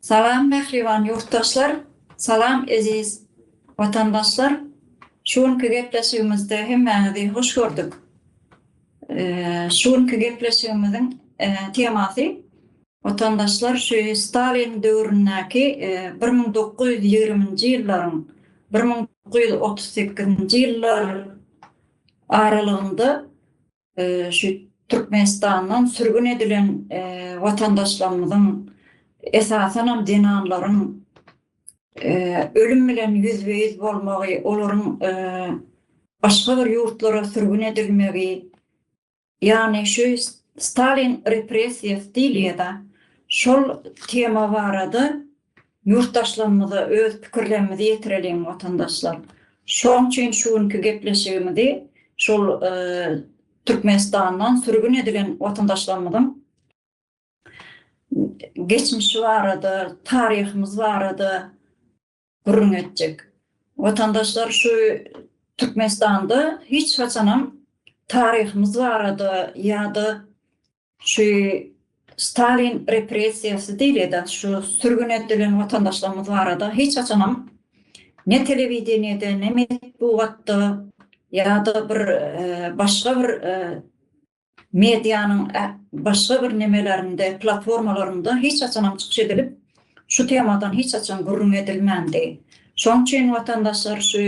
Salam mähriban ýurtdaşlar, salam eziz watandaşlar! Şu günki gepleşigimizde hemmäňizi hoş gördük. Şu günki gepleşigimiziň temasy watandaşlar şu Stalin döwründäki 1920-nji ýyllaryň 1938-nji ýyllar aralygynda şu Türkmenistandan sürgün edilen watandaşlarymyzyň, esasanam zenanlaryň ölüm bilen ýüzbe-ýüz bolmagy, olaryň başga bir ýurtlara sürgün edilmegi, ýagny şu Stalin repressiýasy diýilýär-de, şol tema barada Ýurtdaşlarymyza öz pikirlerimizi ýetireliň watandaşlar. Şoň üçin şu günki gepleşigimizi şol Türkmenistandan sürgün edilen watandaşlarymyzyň geçmişi barada, taryhymyz barada gürrüň etjek. Watandaşlar şu Türkmenistanda hiç haçanam taryhymyz barada ýa-da Şu Stalin repressiýasy diýilýär-de, şu sürgün edilen watandaşlarymyz barada hiç haçanam ne telewideniýede, ne metbugatda ýa-da bir başga bir medianyň başga bir nemelerinde, platformalarynda hiç haçanam çykyş edilip, şu temadan hiç haçan gürrüň edilmändi. Şonuň üçin watandaşlar şu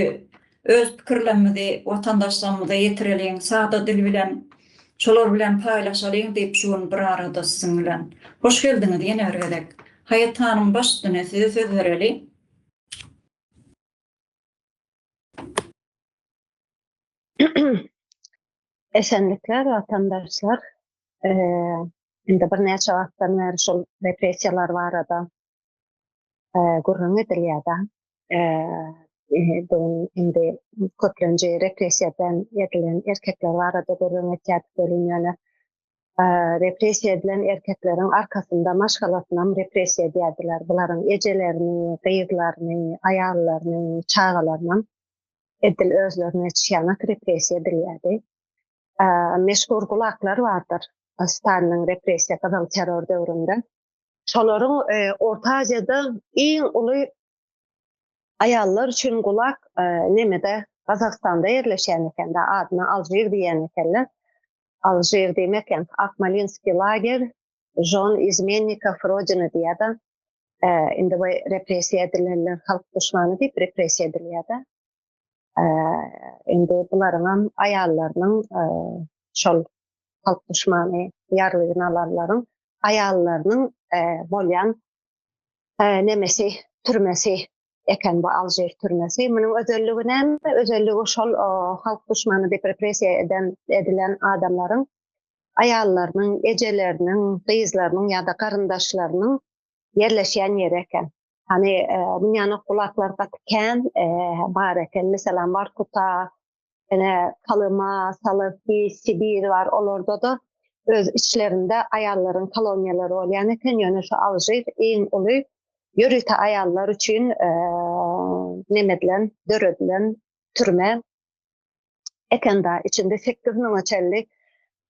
Öz pikirlerimizi watandaşlarymyza ýetireliň, sada dil bilen şolar bilen paýlaşalyň diýip şu gün bir arada siziň bilen. Hoş geldiňiz ýene bir gezek. Haýat hanym baş üstüne size söz bereli. Esenlikler watandaşlar. Indi birnäçe wagtdan bäri şol repressiýalar barada gürrüň edilýär-de. Bu gün indi köplenç repressiýadan edilen erkekler barada gürrüň etýärdik welin, ýöne repressiýa edilen erkekleriň arkasynda maşgalasynam repressiýa edýärdiler. Bularyň ejelerini, gyzlaryny, aýallaryny, çagalarynam edil özlerine etişýänak repressiýa edilýärdi. Meşhur gulaklar bardyr Staliniň repressiýa, gyzyl terror döwründe. Şolaryň Orta Aziýada iň uly aýallar üçin gulak nemede Gazagystanda ýerleşýän ekende adyna Alžir diýýän ekenler. Alžir diýmek ýa Akmalinskiý lager žon izmennikov rodiny diýýär-de. Indi bu repressiýa edilenler halk duşmany diýip repressiýa edilýär-de. Indi bularyňam aýallarynyň şol halk duşmany ýarlygyny alanlaryň aýallarynyň bolýan nemesi, türmesi eken bu Alžir türmesi. Munuň özelligi näme? Özelligi şol halk duşmany diýip repressiýa eden edilen adamlaryň aýallarynyň, ejeleriniň, gyzlarynyň ýa-da garyndaşlarynyň ýerleşýän ýeri eken. Hany munýanok gulaklar gaty kän bar eken. Meselem, Warkuta, Ine, Kolyma, Salawki, Sibir bar, olarda-da öz içlerinde aýallaryň koloniýalary bolýan eken, ýöne şu Alžir iň uly ýörite aýallar üçin neme edilen, döredilen türme eken-da, içinde 8 müňe çenli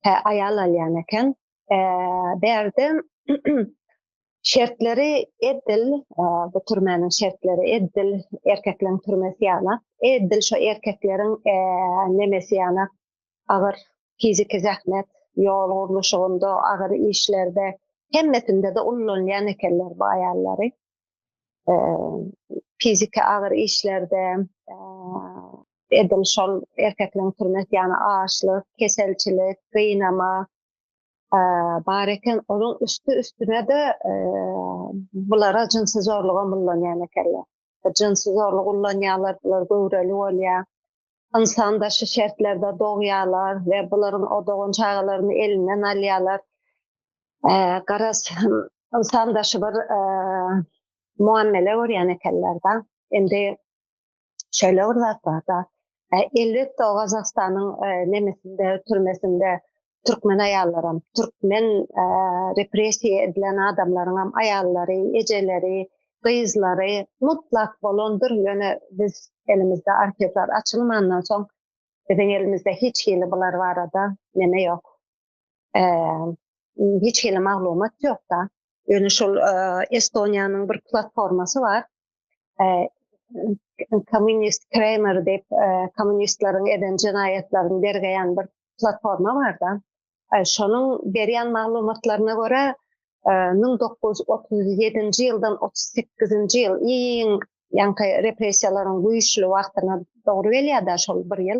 aýal alýan eken. Bärde Şertleri edil, bu türmäniň şertleri edil erkekleriň türmesi ýaly. Edil şo erkekleriň nemesi ýaly agyr fiziki zähmet, ýol gurluşygynda, agyr işlerde hemmesinde-de ullanylýan ekenler bu aýallary. Fiziki agyr işlerde edil şol erkekleriň türmesi ýaly açlyk, keselçilik, gynama, bar eken, onuň üsti-üstüne-de bulara jynsy zorlugam ullanýan ekenler. Jynsy zorluk ullanýarlar, bular göwreli bolýar. Ynsan daşy şertlerde dogýarlar we bularyň o dogan çagalaryny elinden alýarlar. Garaz, ynsan daşy bir muamele görýän ekenler-de. Indi Şeýle bir zat bar-da, elbetde o Gazagystanyň nemesinde, türmesinde türkmen aýallaram, türkmen repressiýa edilen adamlaryňam aýallary, ejeleri, gyzlary mutlak bolandyr, ýöne biz elimizde arhiwler açylmandan soň biziň elimizde hiç hili bular barada neme ýok. Hiç hili maglumat ýok-da. Ýöne şol Estoniýanyň bir platformasy bar. Kommunist Kramer diýip, kommunistleriň eden jenaýatlaryny dergeýän bir platforma bar-da. Şonuň berýän maglumatlaryna görä, 1937-nji ýyldan 38-nji ýyl iň ýaňky repressiýalaryň güýçli wagtyna dogry gelýär-de şol bir ýyl.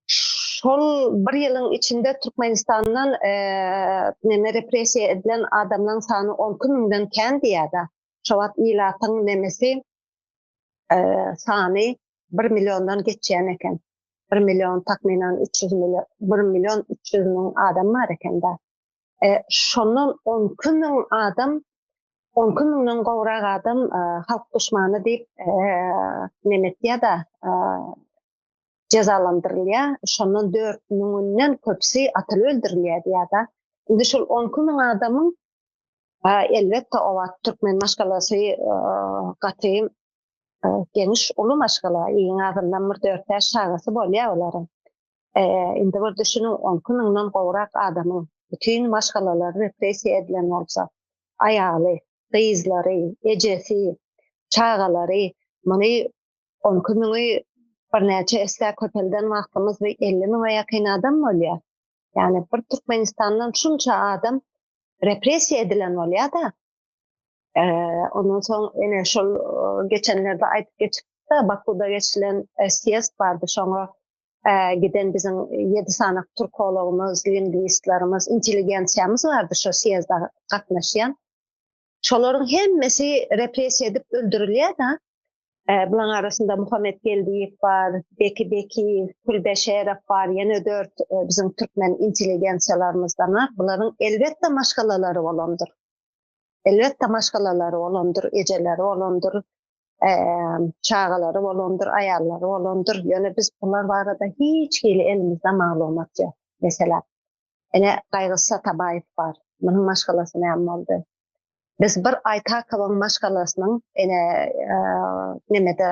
Şol bir ýylyň içinde Türkmenistandan neme repressiýa edilen adamlaryň sany 12 müňden kän diýýär-de. Şo wagt ilatyň nemesi sany bir milliondan geçýän eken. Bir million takmynan 300 million, bir million 300 müň adam bar eken-de. Şondan 12 müň adam, 12 müňden gowrak adam halk duşmany diýip neme etýär-de, jezalandyrylýar. Şondan 4 müňünden köpüsi atylyp öldürilýär diýýär-de. Indi şol 12 müň adamyň elbetde o wagt türkmen maşgalasy gaty geniş uly maşgala, iň azyndan bir dört-bäş çagasy bolýar olaryň. Indi bir düşüniň, 12 müňden gowrak adamyň bütin maşgalalary repressiýa edilen bolsa, aýaly, gyzlary, ejesi, çagalary, muny 12 müňi birnäçe esse köpelden wagtymyz bir 50 müňe ýakyn adam bolýar. Ýagny bir Türkmenistandan şunça adam repressiýa edilen bolýar-da. Ondan soň ene şol geçenlerde aýdyp geçipdi, Bakuda geçilen sýezd bardy, şoňa giden biziň 7 sany türkologymyz, lingwistlerimiz, intelligensiýamyz bardy şo sýezde gatnaşýan. Şolaryň hemmesi repressiýa edip öldürilýär-de. Bularyň arasynda Muhammet Geldiýew bar, Beki Bekiýew, Külbeşerow bar, ýene 4 biziň türkmen intelligensiýalarymyzdan bar. Bularyň elbetde maşgalalary bolandyr. Elbetde maşgalalary bolandyr, ejeleri bolandyr, çagalary bolandyr, aýallary bolandyr. Ýöne biz bular barada hiç hili elimizde maglumat ýok. Meselem, ene Gaýgysyz Atabaýew bar. Munuň maşgalasy näme boldy? Biz bir Aýtakowyň maşgalasynyň ene nemede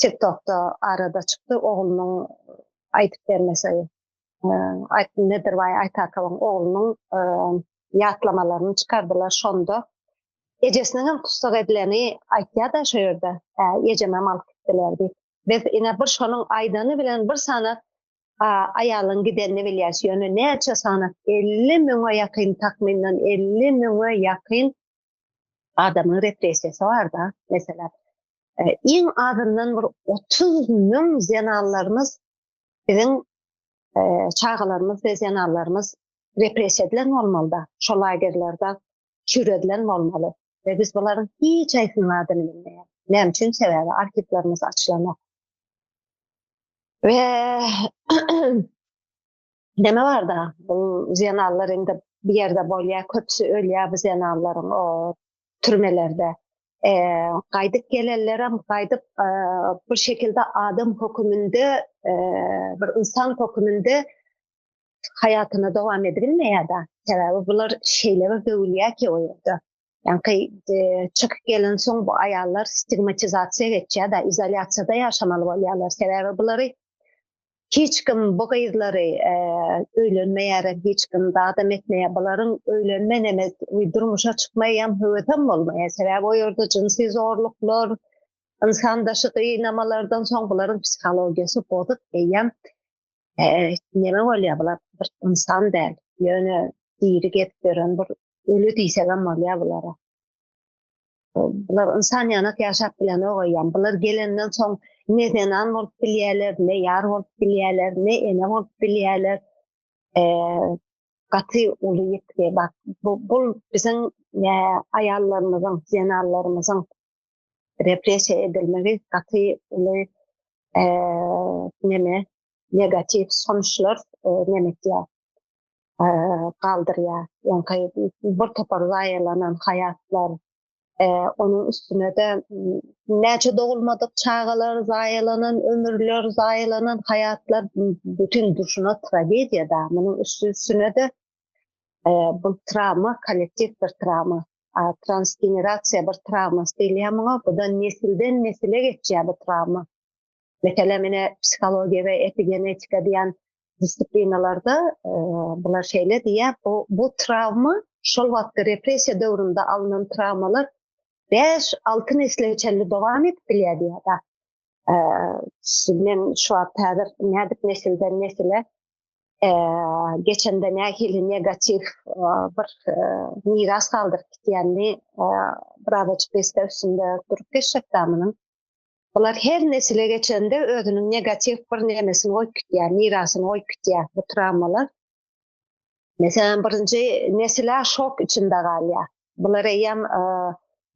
TikTokda arada çykdy, oglunyň aýdyp bermesi. Nedirbaý Aýtakowyň oglunyň ýatlamalaryny çykardylar şonda. Ejesiniň hem tussag edileni aýtýar-da şo ýerde, ejemem alyp gitdiler diýip. Biz ine bir şonuň aýdany bilen bir sany aýalyň gidenini bilýäs. Ýöne näçe sany 50 müňe ýakyn takmyndan 50 müňe ýakyn adamyň repressiýasy bar-da, meselem. Iň azyndan bir 30 müň zenanlarymyz biziň çagalarymyz we zenanlarymyz repressiýa edilen bolmaly-da, şol lagerlerde çüýredilen bolmaly we biz bularyň hiç haýsynyň adyny bilmeýäris. Näme üçin? Sebäbi arhiwlerimiz açylanok. We neme bar-da, bu zenanlar indi bir ýerde bolýar, köpüsi ölýär bu zenanlaryň o türmelerde. E, gaýdyp gelenlerem gaýdyp e, bir şekilde adam höküminde, e, bir insan höküminde haýatyna dowam edibilmeýär-de. Sebäbi bular şeýle bir döwülýär ki o ýerde. Ýaňky e, çykyp gelensoň bu aýallar stigmatizasiýa geçýär-de, izolýasiýada ýaşamaly bolýarlar. Sebäbi bulary hiç kim bu gyzlary e, öýlenmeýär, hiç kim zadam etmeýär. Bularyň öýlenme neme, durmuşa çykmaýam höwesem bolmaýar. Sebäbi o ýerde jynsy zorluklar, ynsan daşy gynamalardan soň bularyň psihologiýasy bozuk eýýäm neme bolýar bular bir ynsan däl. Ýöne diri gezip ýören bir ölü diýsegem bolýar bulara. Bular ynsan ýanak ýaşap bilenok eýýäm. Bular gelenden soň ne zenan bolup bilýärler, ne ýar bolup bilýärler, ne ene bolup bilýärler. Gaty uly ýitgi. Bak, bu, bu biziň aýallarymyzyň, zenanlarymyzyň repressiýa edilmegi gaty uly neme negatiw sonuçlar neme etýär galdyrýar. Ýaňky bir topar zaýalanan haýatlar, onuň üstüne-de näçe dogulmadyk çagalar, zaýalanan ömürler, zaýalanan haýatlar bütin durşuna tragediýa-da. Munuň üstüne-de bu trawma kollektiw bir trawma. Transgenerasiýa bir trawmasy diýilýär muňa. Bu da nesilden nesile geçýär bu trawma. Meselem, ine psihologiýa we epigenetika diýen Disiplinalarda bular şeýle diýýär, bu bu trawma şol wagtky repressiýa döwründe alnan trawmalar 5-6 nesle çenli dowam edip bilýär diýýär. Men şu wagt häzir nädip nesilden nesile geçende nähili negatiw bir miras galdyryp gitýänini birazajyk besde üstünde durup geçjek munuň. Bular her nesile geçende özüniň negatiw bir nemesini goýup gitýär, mirasyny goýup gitýär bu trawmalar. Meselem, birinji nesile şok içinde galýar. Bular eýýäm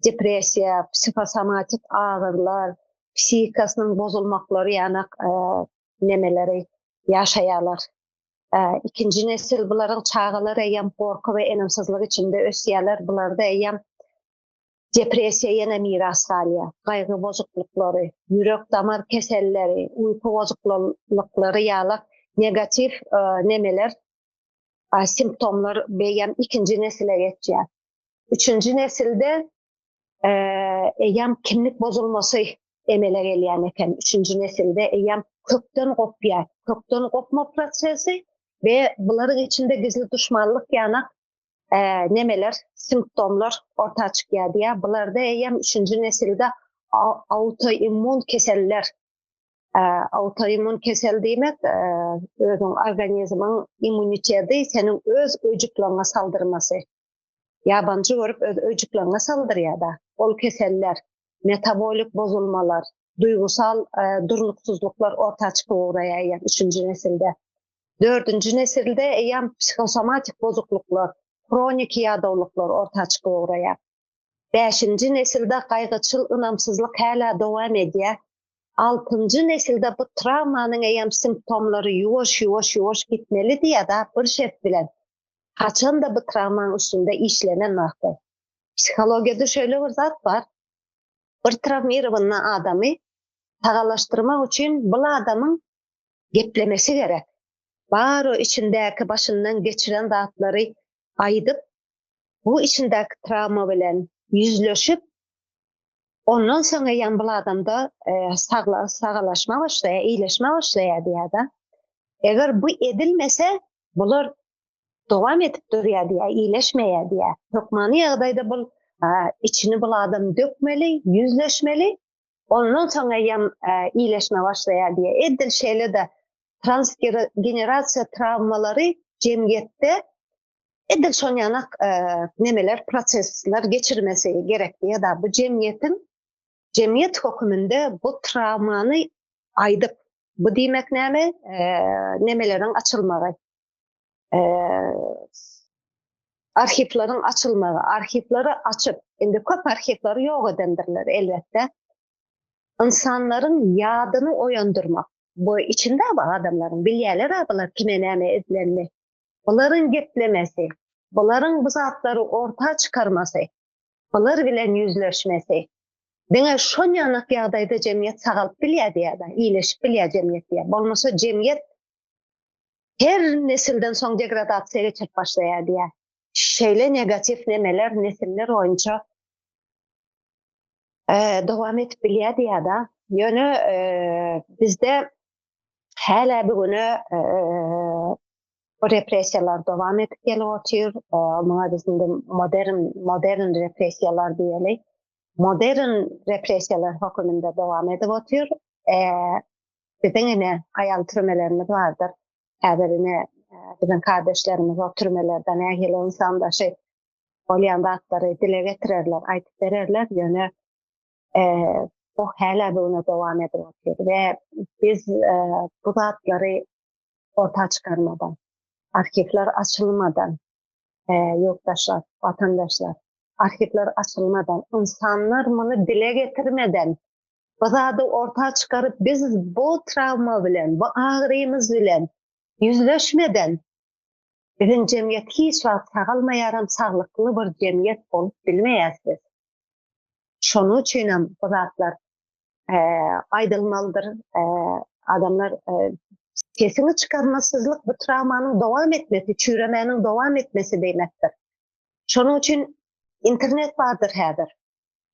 depressiýa, psihosomatik agyrylar, psihikasynyň bozulmaklary ýanak nemeleri ýaşaýarlar. Ikinji nesil bularyň çagalary eýýäm gorky we ynamsyzlyk içinde ösýärler. Bularda eýýäm Depressiýa ýene miras galýar. Gaýgy bozuklyklary, ýürek-damar keselleri, uýky bozuklyklary ýaly negatiw nemeler, simptomlar beýem ikinji nesile geçýär. Üçünji nesilde eýýäm kimlik bozulmasy emele gelýän eken. Üçünji nesilde eýýäm kökden gopýar. Kökden gopma prosesi we bularyň içinde gizli duşmanlyk ýanak nemeler, simptomlar orta çykýar diýýär. Bularda eýýäm üçünji nesilde autoimmun keseller, autoimmun kesel diýmek, özüň organizmiň immuniteti seniň öz öýjükleriňe saldyrmasy. Ýabanjy görüp öz öýjükleriňe saldyrýar-da. Ol keseller, metabolik bozulmalar, duýgusal durnuksyzlyklar orta çykyp ugraýar eýýäm üçünji nesilde. Dördünji nesilde eýýäm psihosomatik bozuklyklar, hroniki ýadawlyklar orta çykyp ugraýar. Bäşinji nesilde gaýgyçyl ynamsyzlyk hälä dowam edýär. Altynjy nesilde bu trawmanyň eýýäm simptomlary ýuwaş-ýuwaş-ýuwaş gitmeli diýýär-de bir şert bilen, haçan-da bu trawmaň üstünde işlenen wagty. Psihologiýada şeýle bir zat bar, bir trawmirowanyny adamy sagalaşdyrmak üçin bul adamyň geplemesi gerek. Bar o içindäki başyndan geçiren zatlary aýdyp, bu içindäki trawma bilen ýüzleşip, ondan soň eýýäm bul adamda sagla sagalaşma başlaýar, iýleşme başlaýar diýýär-de. Eger bu edilmese, bular dowam edip durýar diýýär, iýleşmeýär diýýär. Hökmany ýagdaýda bul içini bul adam dökmeli, ýüzleşmeli, Ondan soň eýýäm iýleşme başlaýar diýýär. Edil şeýle-de transgenerasiýa trawmalary jemgyýetde edil şon ýanak nemeler, prosesler geçirmesi gerek diýýär-de. Bu jemgyýetiň jemgyýet höküminde bu trawmany aýdyp, bu diýmek näme? Nemeleriň açylmagy. Arhiwleriň açylmagy, arhiwleri açyp, indi köp arhiwleri ýok edendirler elbetde. Ynsanlaryň ýadyny oýandyrmak. Bu içinde bu adamlaryň bilýärler-ä bular kime näme edilenini. Bularyň geplemesi, bularyň bu zatlary orta çykarmasy, bular bilen ýüzleşmesi. Diňe şon ýanak ýagdaýda jemgyýet sagalyp bilýär diýýär-de, iýleşip bilýär jemgyýet diýýär. Bolmasa jemgyýet Her nesilden soň degradasiýa geçirip başlaýar diýýär. Şeýle negatiw nemeler nesiller boýunça dowam edip bilýär diýýär-de. Ýöne bizde hälä bu güne bu repressiýalar dowam edip gelip otyr. Muňa biz indi modern modern repressiýalar diýeli. Modern repressiýalar höküminde dowam edip otyr. Biziň ine aýal türmelerimiz bardyr. Häzir ine biziň kardeşlerimiz o türmelerde nähili ynsandaşy bolýan zatlary dile getirerler, aýdyp bererler. Ýöne bu hälä bu güne dowam edip otyr we biz bu zatlary orta çykarmadan, arhiwler açylmadan, ýurtdaşlar, watandaşlar, arhiwler açylmadan, ynsanlar muny dile getirmeden Bu zady orta çykaryp biz bu trawma bilen, bu agyrymyz bilen ýüzleşmeden biziň jemgyýet hiç wagt sagalmaýaram, saglykly bir jemgyýet bolup bilmeýäs biz. Şonuň üçinem bu zatlar aýdylmalydyr. Adamlar sesiňi çykarmasyzlyk bu trawmanyň dowam etmesi, çüýremäniň dowam etmesi diýmekdir. Şonuň üçin internet bardyr häzir.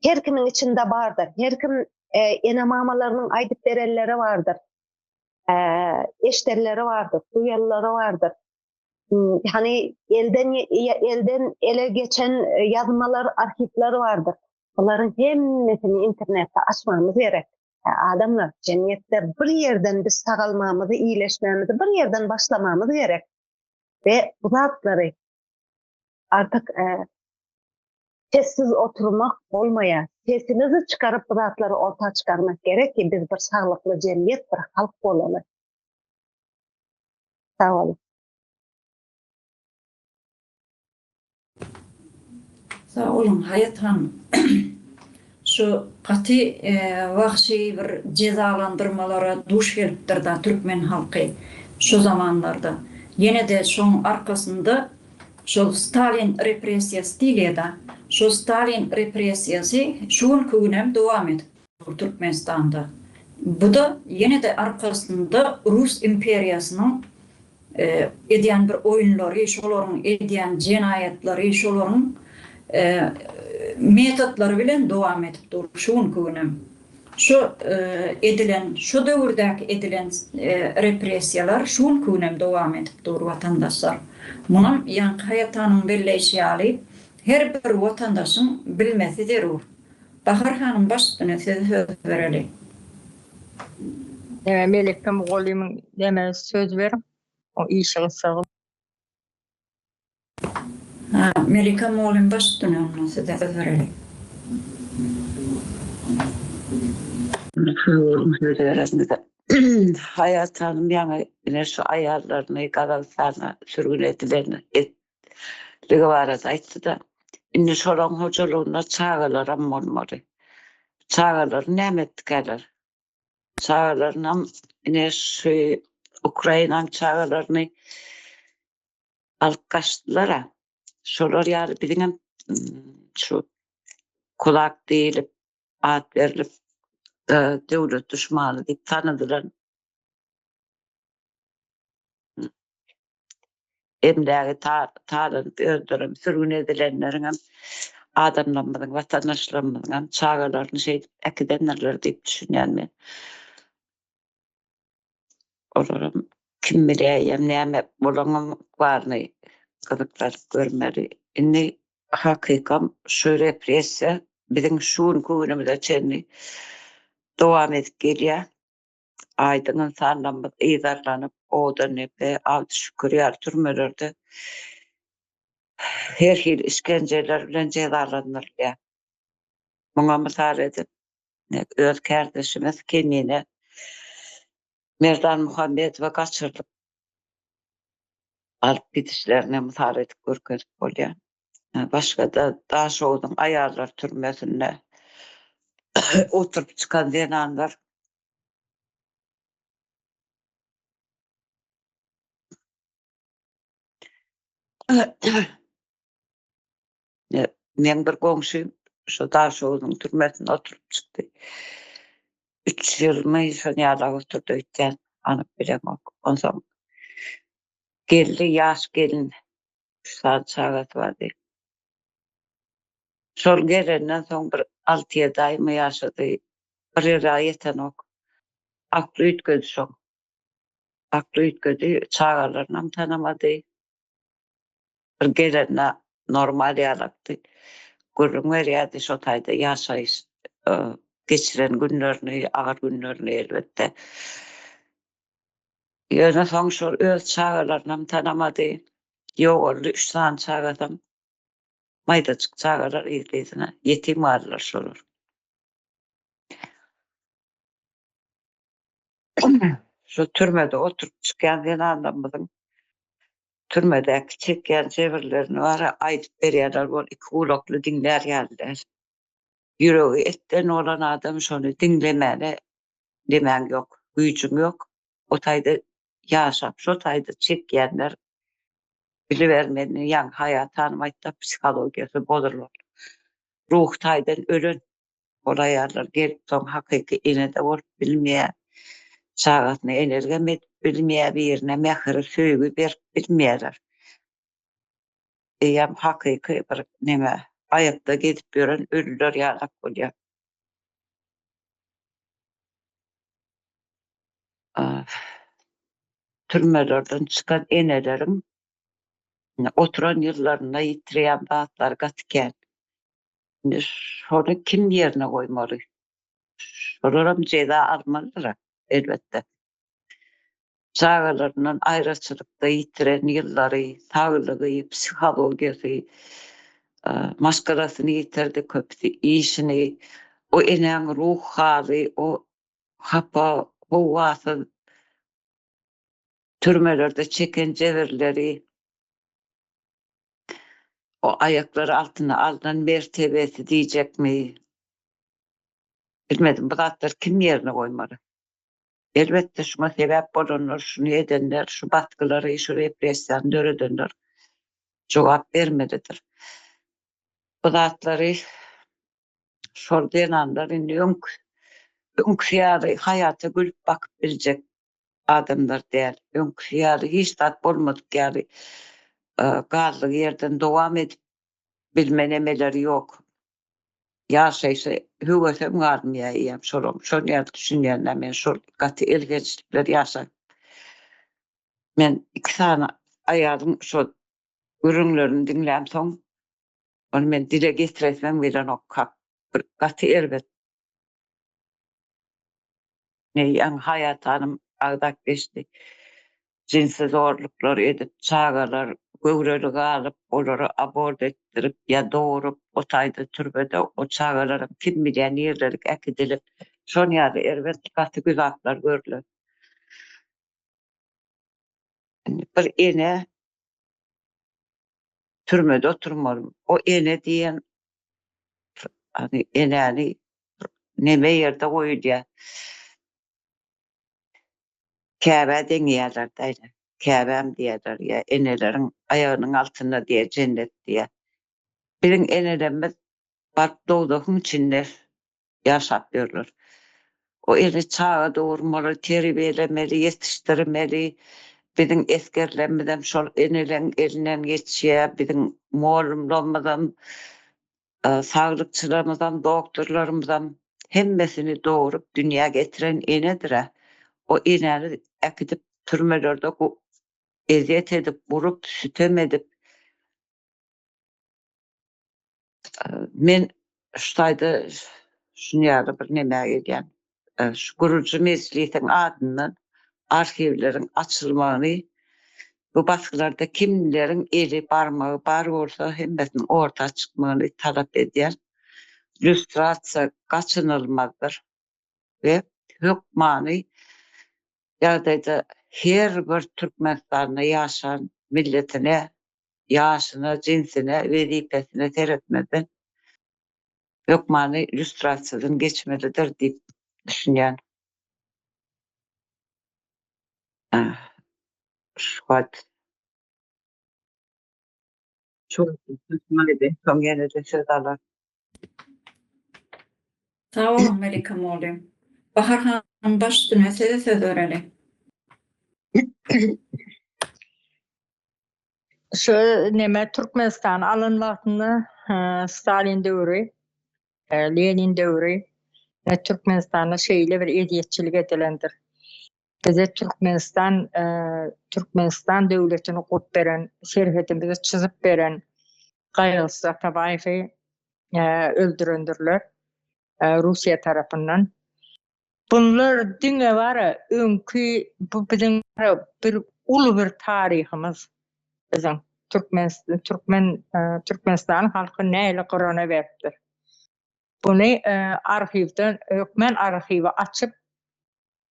Her kimiň içinde bardyr. Her kim ene-mamalarynyň aýdyp berenleri bardyr. Eşdenleri bardyr, duýanlary bardyr. Hany elden elden ele geçen ýazmalar, arhiwler bardyr. Bularyň hemmesini internetde açmamyz gerek. Adamlar, jemgyýetde bir ýerden biz sagalmamyzy, iýleşmämizi bir ýerden başlamamyz gerek. We bu zatlary artyk sessiz oturmak bolmaýar. Sesimizi çykaryp bu zatlary orta çykarmak gerek ki biz bir saglykly jemgyýet, bir halk bolaly. Sag boluň. Sag boluň Haýat hanym. Şu gaty wagşy bir jezalandyrmalara duş gelipdir-da türkmen halky şu zamanlarda. Ýene-de şoň arkasynda şol Stalin repressiýasy diýilýär-da. Şol Stalin repressiýasy şu günki günem dowam edip dur Türkmenistanda. Bu-da ýene-de arkasynda Rus imperiýasynyň edýän bir oýunlary, şolaryň edýän jenaýatlary, şolaryň metodlary bilen dowam edip dur şu günki günem. Şu edilen, şu döwürdäki edilen repressiýalar şu günki günem dowam edip dur watandaşlar. Munam ýaňky Haýat hanyň belleýşi ýaly her bir watandaşyň bilmesi zerur. Bahar hanym baş üstüne size söz bereli. Neme Melike mugallymyň neme söz beriň. O işi gyssagy. Ha, Melike mugallym baş üstüne onda size söz bereli. Sag boluň söz bereniňize. Haýat hanym ýaňy ine şu aýallaryny Gazagystana sürgün edilen ligi barada aýtdy-da, indi şolaň hojalygynda çagalaram bolmaly. Çagalary näme etdikäler? Çagalarynam ine şu Ukrainaň çagalaryny alyp gaçdylar-a. Şolar ýaly biziňem şu kulak diýlip at berlip döwlet duşmany diýip tanadylan emlägi talanyp özlerem sürgün edilenleriňem adamlarymyzyň watandaşlarymyzyňam çagalaryny şeýdip äkidendirler diýip düşünýän men. Olaram kim bilýär näme bolaňam baryny gyzyklanyp görmeli. Indi hakykam şu repressiýa biziň şu günki günümize çenli dowam edip gelýär. Aýdyň ynsanlarymyz yzarlanyp, Owadandepe, Abdyşükür ýaly türmelerde her hili işkenjeler bilen jezalandyrylýar. Muňa mysal edip, öz kärdeşimiz Kemine Merdan Muhammedowa gaçyrylyp alyp gidişlerini mysal edip görkezip bolýar. Başga-da Daşogzuň aýallar türmesinde oturyp çykan zenanlar Meň bir goňşym şo Daşogzuň türmesinde oturyp çykdy. Üç ýylmy şon ýalak oturdy öýtýän, anyk bilemok. Onsoň geldi ýaş gelin, üç sany çagasy bardy. Şol gelenden soň bir alty-ýedi aýmy ýaşady. Bir ýyla ýetenok. Akly üýtgedi şoň. Akly üýtgedi, çagalarynam tanamady. Bir gelende normal ýalakdy. Gürrüň berýärdi şo taýda ýaşaýyş geçiren günlerini, agyr günlerini elbetde. Ýöne soň şol öz çagalarynam tanamady. Ýogaldy üç sany çagasam. Maýdajyk çagalar yzly-yzyna ýetim galdylar şolar. Şu türmede oturyp çykýan zenanlarymyzyň türmedäki çekýän jebirlerini bara aýdyp berýärler, ol iki gulakly diňlär ýaly däl. Ýüregi etden bolan adam şony diňlemäne nemäň ýok, güýjüň ýok. O taýda ýaşap, şo taýda çekýänler bilibermeli, ýaňy Haýat hanym aýtdy, psihologiýasy bozulan, ruhy taýdan ölen ol aýallar gelip soň hakyky ene-de bolup bilmeýär, çagasyna eneligem edip bilmeýär, birine mähir, söýgi berip bilmeýärler. Eýýäm hakyky bir neme, aýakda gezip ýören ölüler ýalak bolýar. türmelerden çykan eneleriň oturan ýyllarynda ýitirýän zatlary gaty kän. Indi şony kim ýerine goýmaly? Şolaram jeza almalydyr, elbetde. Çagalaryndan aýraçylykda ýitiren ýyllary, saglygy, psihologiýasy, maşgalasyny ýitirdi köpüsi, işini, o enäň ruh haly, o hapa, howasyz türmelerde çeken jebirleri, o aýaklary altyna alnan mertebesi diýjekmi, bilmedim, bu zatlary kim ýerine goýmaly? Elbetde, şuňa sebäp bolanlar, şuny edenler, şu basgylary, şu repressiýany döredenler jogap bermelidir. Bu zatlary şol zenanlar indi öňki öňküsi ýaly haýata gülüp bakyp biljek adamlar däl. Öňküsi ýaly hiç zat bolmadyk ýaly galdygy ýerden dowam edip bilme nemeleri ýok. Ýaşaýşa höwesem galmaýar eýýäm şolaň. Şol ýaly düşünýän-dä men şol gaty elhençlikleri ýaşap. Men iki sany aýalyň şol gürrüňlerini diňlämsoň, ony men dile getiresimem gelenok kak. Bir gaty erbet. Ne ýaňy Haýat hanym agzap geçdi. Jynsy zorluklar edip, çagalar göwreli galyp, olary abort etdirip ýa dogrup, o taýda türmede o çagalaram kim bilýär nirlerik äkidilip, şon ýaly erbet gaty güzaplar görülen. Indi bir ene türmede oturmaly. O ene diýen hany enäni neme ýerde goýulýar. Käbä deňeýärler daýza. Käbäm diýýärler ýa eneleriň aýagynyň altynda diýýär jennet diýýär. Biziň enelerimiz baryp dowzahyň içinde ýaşap ýörler. O ene çaga dogurmaly, terbiýelemeli, ýetişdirmeli. Biziň esgerlerimizem şol eneleň elinden geçýär. Biziň mugallymlarymyzam, saglykçylarymyzam, doktorlarymyzam hemmesini dogrup dünýä getiren enedir-ä. O enäni äkidip türmelerde ezýet edip, urup, sütem edip, Men şu taýda şuny ýaly bir nämä gelýän. Şu gurujy mejlisiň adyndan arhiwleriň açylmagyny bu basgylarda kimleriň eli barmagy bar bolsa hemmesiniň orta çykmagyny talap edýän. Lýustrasiýa gaçynylmazdyr we hökmany ýagdaýda her bir Türkmenistanda ýaşan milletine ýaşyna, jinsine, wezipesine seretmezden hökmany lýustrasiýadan geçmelidir diýip düşünýän. Şu wagt Şu soň ýene-de söz alar. Sag boluň Melike mugallym. Bahar hanym baş üstüne size söz bereli. Şu neme Türkmenistan alan wagtynda Stalin döwri, Lenin döwri Türkmenistanda şeýle bir ezýetçilik edilendir. Bize Türkmenistan Türkmenistan döwletini gurup beren, serhedimizi çyzyp beren Gaýgysyz Atabaýewi öldürendirler Russiýa tarapyndan. Bunlar diňe bara öňki bu biziň bir uly bir taryhymyz biziň türkmen türkmen Türkmenistan halky nähili gyrana beripdir. Buny arhiwden hökmän arhiwi açyp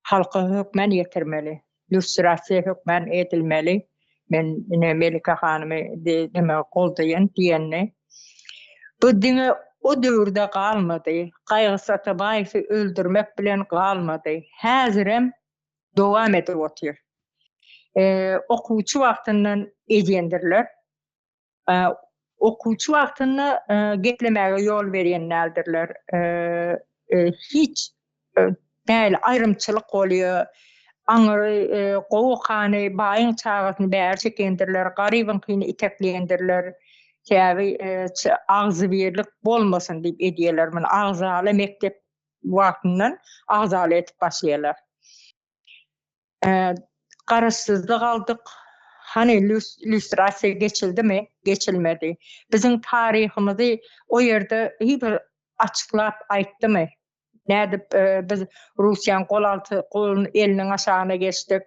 halka hökmän ýetirmeli. Lýustrasiýa hökmän edilmeli. Men ine Melike hanymy neme goldaýan diýenini. Bu diňe o döwürde galmady. Gaýgysyz Atabaýewi öldürmek bilen galmady. Häzirem dowam edip otyr. Okuwçy wagtyndan edýändirler. Okuwçy wagtynda geplemäge ýol berýän däldirler. Hiç nähili aýrymçylyk bolýar. Aňry gowy okany, baýyň çagasyny bäri çekendirler, garybyňkyny itekleýändirler. Sebäbi agzybirlik bolmasyn diýip edýärler muny. Agzaly mekdep wagtyndan agzaly edip başlaýarlar. Garaşsyzlyk aldyk. Hany lýustrasiýa geçildimi? Geçilmedi. Biziň taryhymyzy o ýerde hiç bir açyklap aýtdymy? Nädip biz Russiýanyň gol alty goluny eliniň aşagyna geçdik?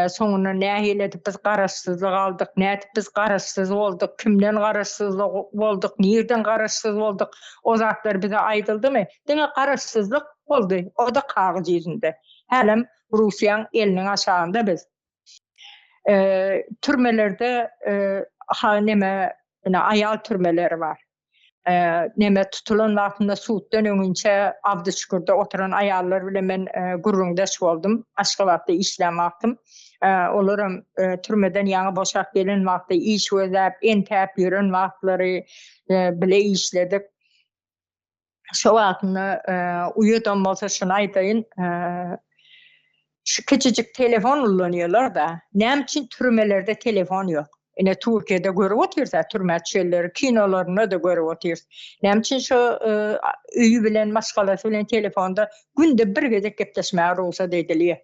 Soňundan nähili edip biz garaşsyzlyk aldyk? Nädip biz garaşsyz bolduk? Kimden garaşsyz bolduk? Nirden garaşsyz bolduk? O zatlar bize aýdyldymy? Diňe garaşsyzlyk boldy. O-da kagyz ýüzünde. Hälem Russiýanyň eliniň aşagynda biz. Türmelerde ha neme ine aýal türmeleri bar. Neme tutulan wagtynda suddan öňünçä Abdyşükürde oturan aýallar bilen men gürrüňdeş boldum. Aşgabatda işlän wagtym. Olaram türmeden ýaňy boşap gelen wagty iş gözläp, entäp ýören wagtlary bile işledik. Şo wagtynda uýadam bolsa şuny aýdaýyn, şu kiçijik telefon ullanýarlar-da. Näme üçin türmelerde telefon ýok? Ine Türkiýede görüp otyrys-a türmä düşenleri, kinolarynda-da görüp otyrys. Näme üçin şo öýi bilen, maşgalasy bilen telefonda günde bir gezek gepleşmäge rugsat edilýär?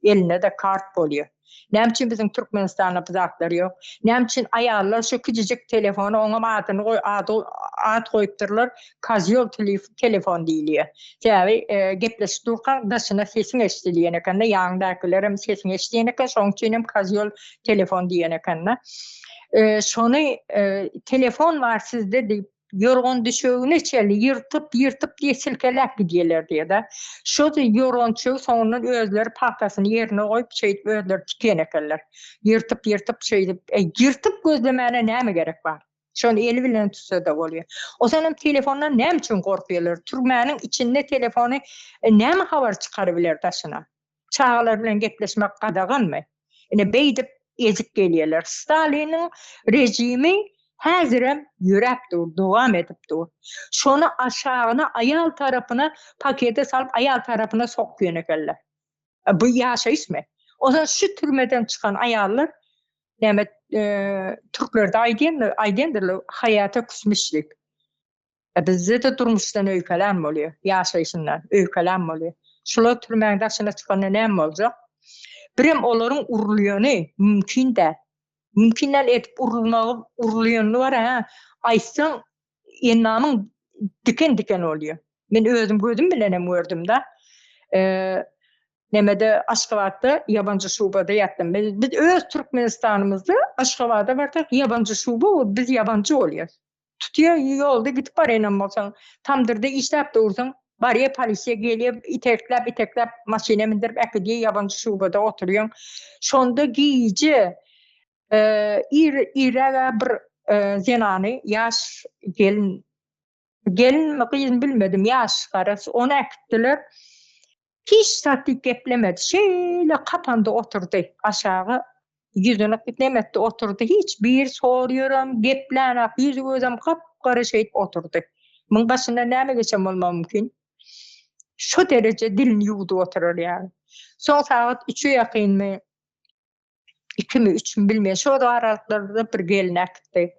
Elinde-de kart bolýar. Näme üçin biziň Türkmenistanda bu zatlar ýok? Näme üçin aýallar şu kiçijik telefony oňam adyny goý ady at goýupdyrlar kozýol telefon diýilýär. Sebäbi gepleşip durkaň daşyna sesiň eşidilýän ekende ýanyňdakylerem sesiňi eşidýän eken şonuň üçin hem kozýol telefon diýen ekende. Şony telefon bar sizde diýip Ýorgan-düşegine çenli ýyrtyp, ýyrtyp diýe silkeläp gidýärler diýe-de. Şo ýorgan-düşegi soňundan özleri pagtasyny ýerine goýup, şeýdip özleri tiken ekenler. Ýyrtyp, ýyrtyp şeýdip, e, ýyrtyp gözlemäne näme gerek bar? Şony eli bilen tutsa-da bolýar. Ozanam telefondan näme üçin gorkýarlar? Türmäniň içinde telefony e, näme habar çykarybiler daşyna? Çagalar bilen gepleşmek gadaganmy? Ine beýdip ezik gelýärler. Staliniň režimi häzirem ýöräp dur, dowam edip dur. Şony aşagyna aýal tarapyna pakete salyp aýal tarapyna sokýan ekenler. Bu ýaşaýyşmy? Ozal şu türmeden çykan aýallar näme türklerde aýdýanlar, aýdýandyrlar haýata küsmüş diýip. Bizde-de durmuşdan öýkelän bolýar, ýaşaýşyndan öýkelän bolýar. Şular türmäň daşyna çykanda näme boljak? Birem olaryň urulýany mümkin däl. Mümkin däl edip urulmagy, urulýanyny bar hä, aýtsaň endamyň diken-diken bolýar. Men özüm gözüm bilen hem gördüm-de. Nemede Aşgabatda ýabanjy şubada ýatdym. Biz öz Türkmenistanymyzda Aşgabada barsak ýabanjy şuba biz ýabanjy bolýas. Tutýar ýolda gidip barýanam bolsaň, tamdyrda işläp dursaň, barýar polisiýa gelýär, itekläp itekläp maşyna mindirip äkidýär, ýabanjy şubada oturýaň. Şonda gije ir irräg-ä bir zenany, ýaş gelin, gelinmi gyzmy bilmedim, ýaş garaz, ony äkitdiler. Hiç zat diýip geplemedi. Şeýle kapandy oturdy. Aşaga ýüzüni nemetdi oturdy. Hiç bir sorýaram, geplänak, ýüzi gözem gap-gara şeýdip oturdy. Muň başyndan näme geçen bolmagy mümkin? Şo dereje dilini ýuwdup oturar ýaly. Soň sagat üçe ýakynmy, ikimi, üçmi bilmeýän, şo aralyklarda bir gelin äkitdi.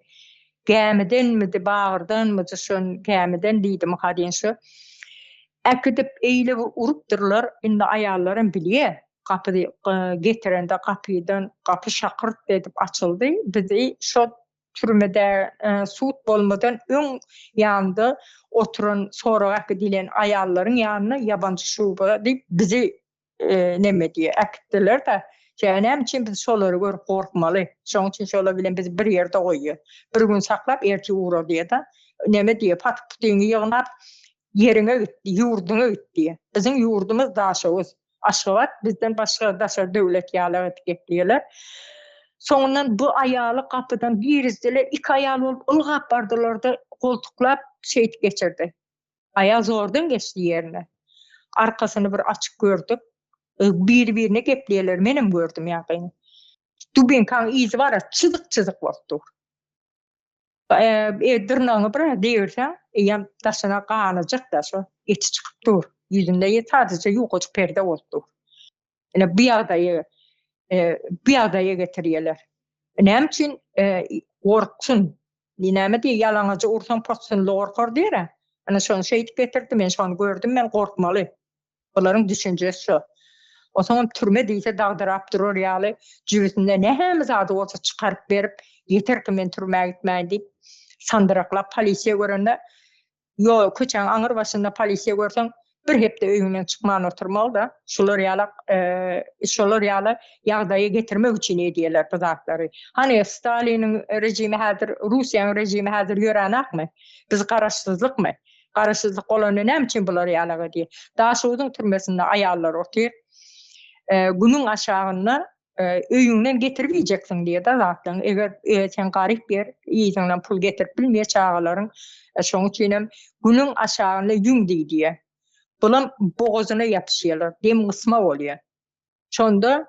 Gämidenmidi, bagyrdanmydy, şon gämiden diýdimika diýen şo. Äkidip eýle bir urupdyrlar, indi aýallaram bilýär. Gapy getirende gapydan gapy şakyrt edip açyldy. Bizi şo türmede sud bolmadan öň ýanynda oturan sorag äkidilen aýallaryň ýanyna ýabanjy şuba diýip bizi neme diýýär, äkitdiler-de. Sebäbi näme üçin biz şolary görüp gorkmaly? Şonuň üçin şolar bilen bizi bir ýerde goýýar. Bir gün saklap, ertir ugradýar-da. Neme diýýär, paty-putyňy ýygnap, ýeriňe git, ýurduňa git diýýär. Biziň ýurdumyz Daşoguz. Aşgabat bizden başga daşary döwlet ýaly edip gepleýärler. Soňundan bu aýaly gapydan girizdiler, iki aýal bolup ylgap bardylar-da, goltuklap şeýdip geçirdi. Aýal zordan geçdi ýerine. Arkasyny bir açyk gördük. Biri-birine gepleýärler, menem gördüm ýagdaýyny. Dubinkaň yzy bar-a, çyzyk-çyzyk bolup dur. E, dyrnagyňy biraz degirseň, eýýäm daşyna ganajak-da şo, eti çykyp dur. Ýüzünde sadaja ýukajyk perde bolup dur. Ine bu ýagdaýy bu ýagdaýa getirýärler. Näme üçin gorksun? Näme diýýär, ýalaňajy ursaň possunly gorkar diýer-ä. Ine şony şeýdip getirdi, men şony gördüm, men gorkmaly. Bularyň düşünjesi şo. Onsoňam türme diýse dagdyrap durar ýaly jübüsinde näme zady bolsa çykaryp berip, ýeter ki men türmä gitmäýin diýip, sandyraklap polisiýa görende Ýo, köçäň aňyr başynda polisiýa görseň, bir hepde öýüňden çykman oturmaly-da. Şular ýalak, şolar ýaly ýagdaýa getirmek üçin edýärler bu zatlary. Hany, Staliniň režimi häzir, Russiýanyň režimi häzir ýöränakmy? Biz garaşsyzlykmy? Garaşsyzlyk bolanda näme üçin bular ýalak edýär? Daşoguzyň türmesinde aýallar otyr. Günüň aşagynda öýüňden getirip iýjeksiň diýýär-de zatlaryňy. Eger sen garyp ýer, yzyňdan pul getirip bilmeýär çagalaryň. Şonuň üçin hem günüň aşagynda ýüň diý diýýär. Bulam bogazyna ýapyşýarlar, dem gysma bolýar. Şonda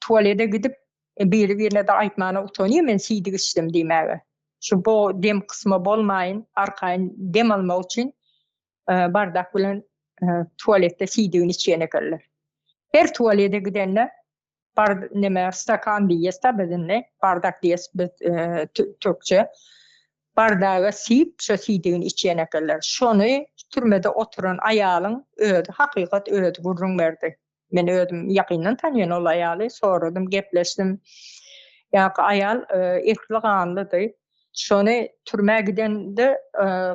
tualete gidip biri-birine-de aýtmana utanýar, men siýdik içdim diýmäge. Şu bo dem gysma bolmaýyn, arkaýyn dem almak üçin bardak bilen tualetde siýdigini içýän ekenler. Her tualete gidende bar neme stakan diýýäs-da biz indi, bardak diýýäs biz türkçe. Bardaga siýip, şo siýdigini içýän ekenler. Şony türmede oturan aýalyň özi, hakykat özi gürrüň berdi. Men özüm ýakyndan tanýan ol aýaly, soradym, gepleşdim. Ýaňky aýal esli ganlydy. Şony türmä gidende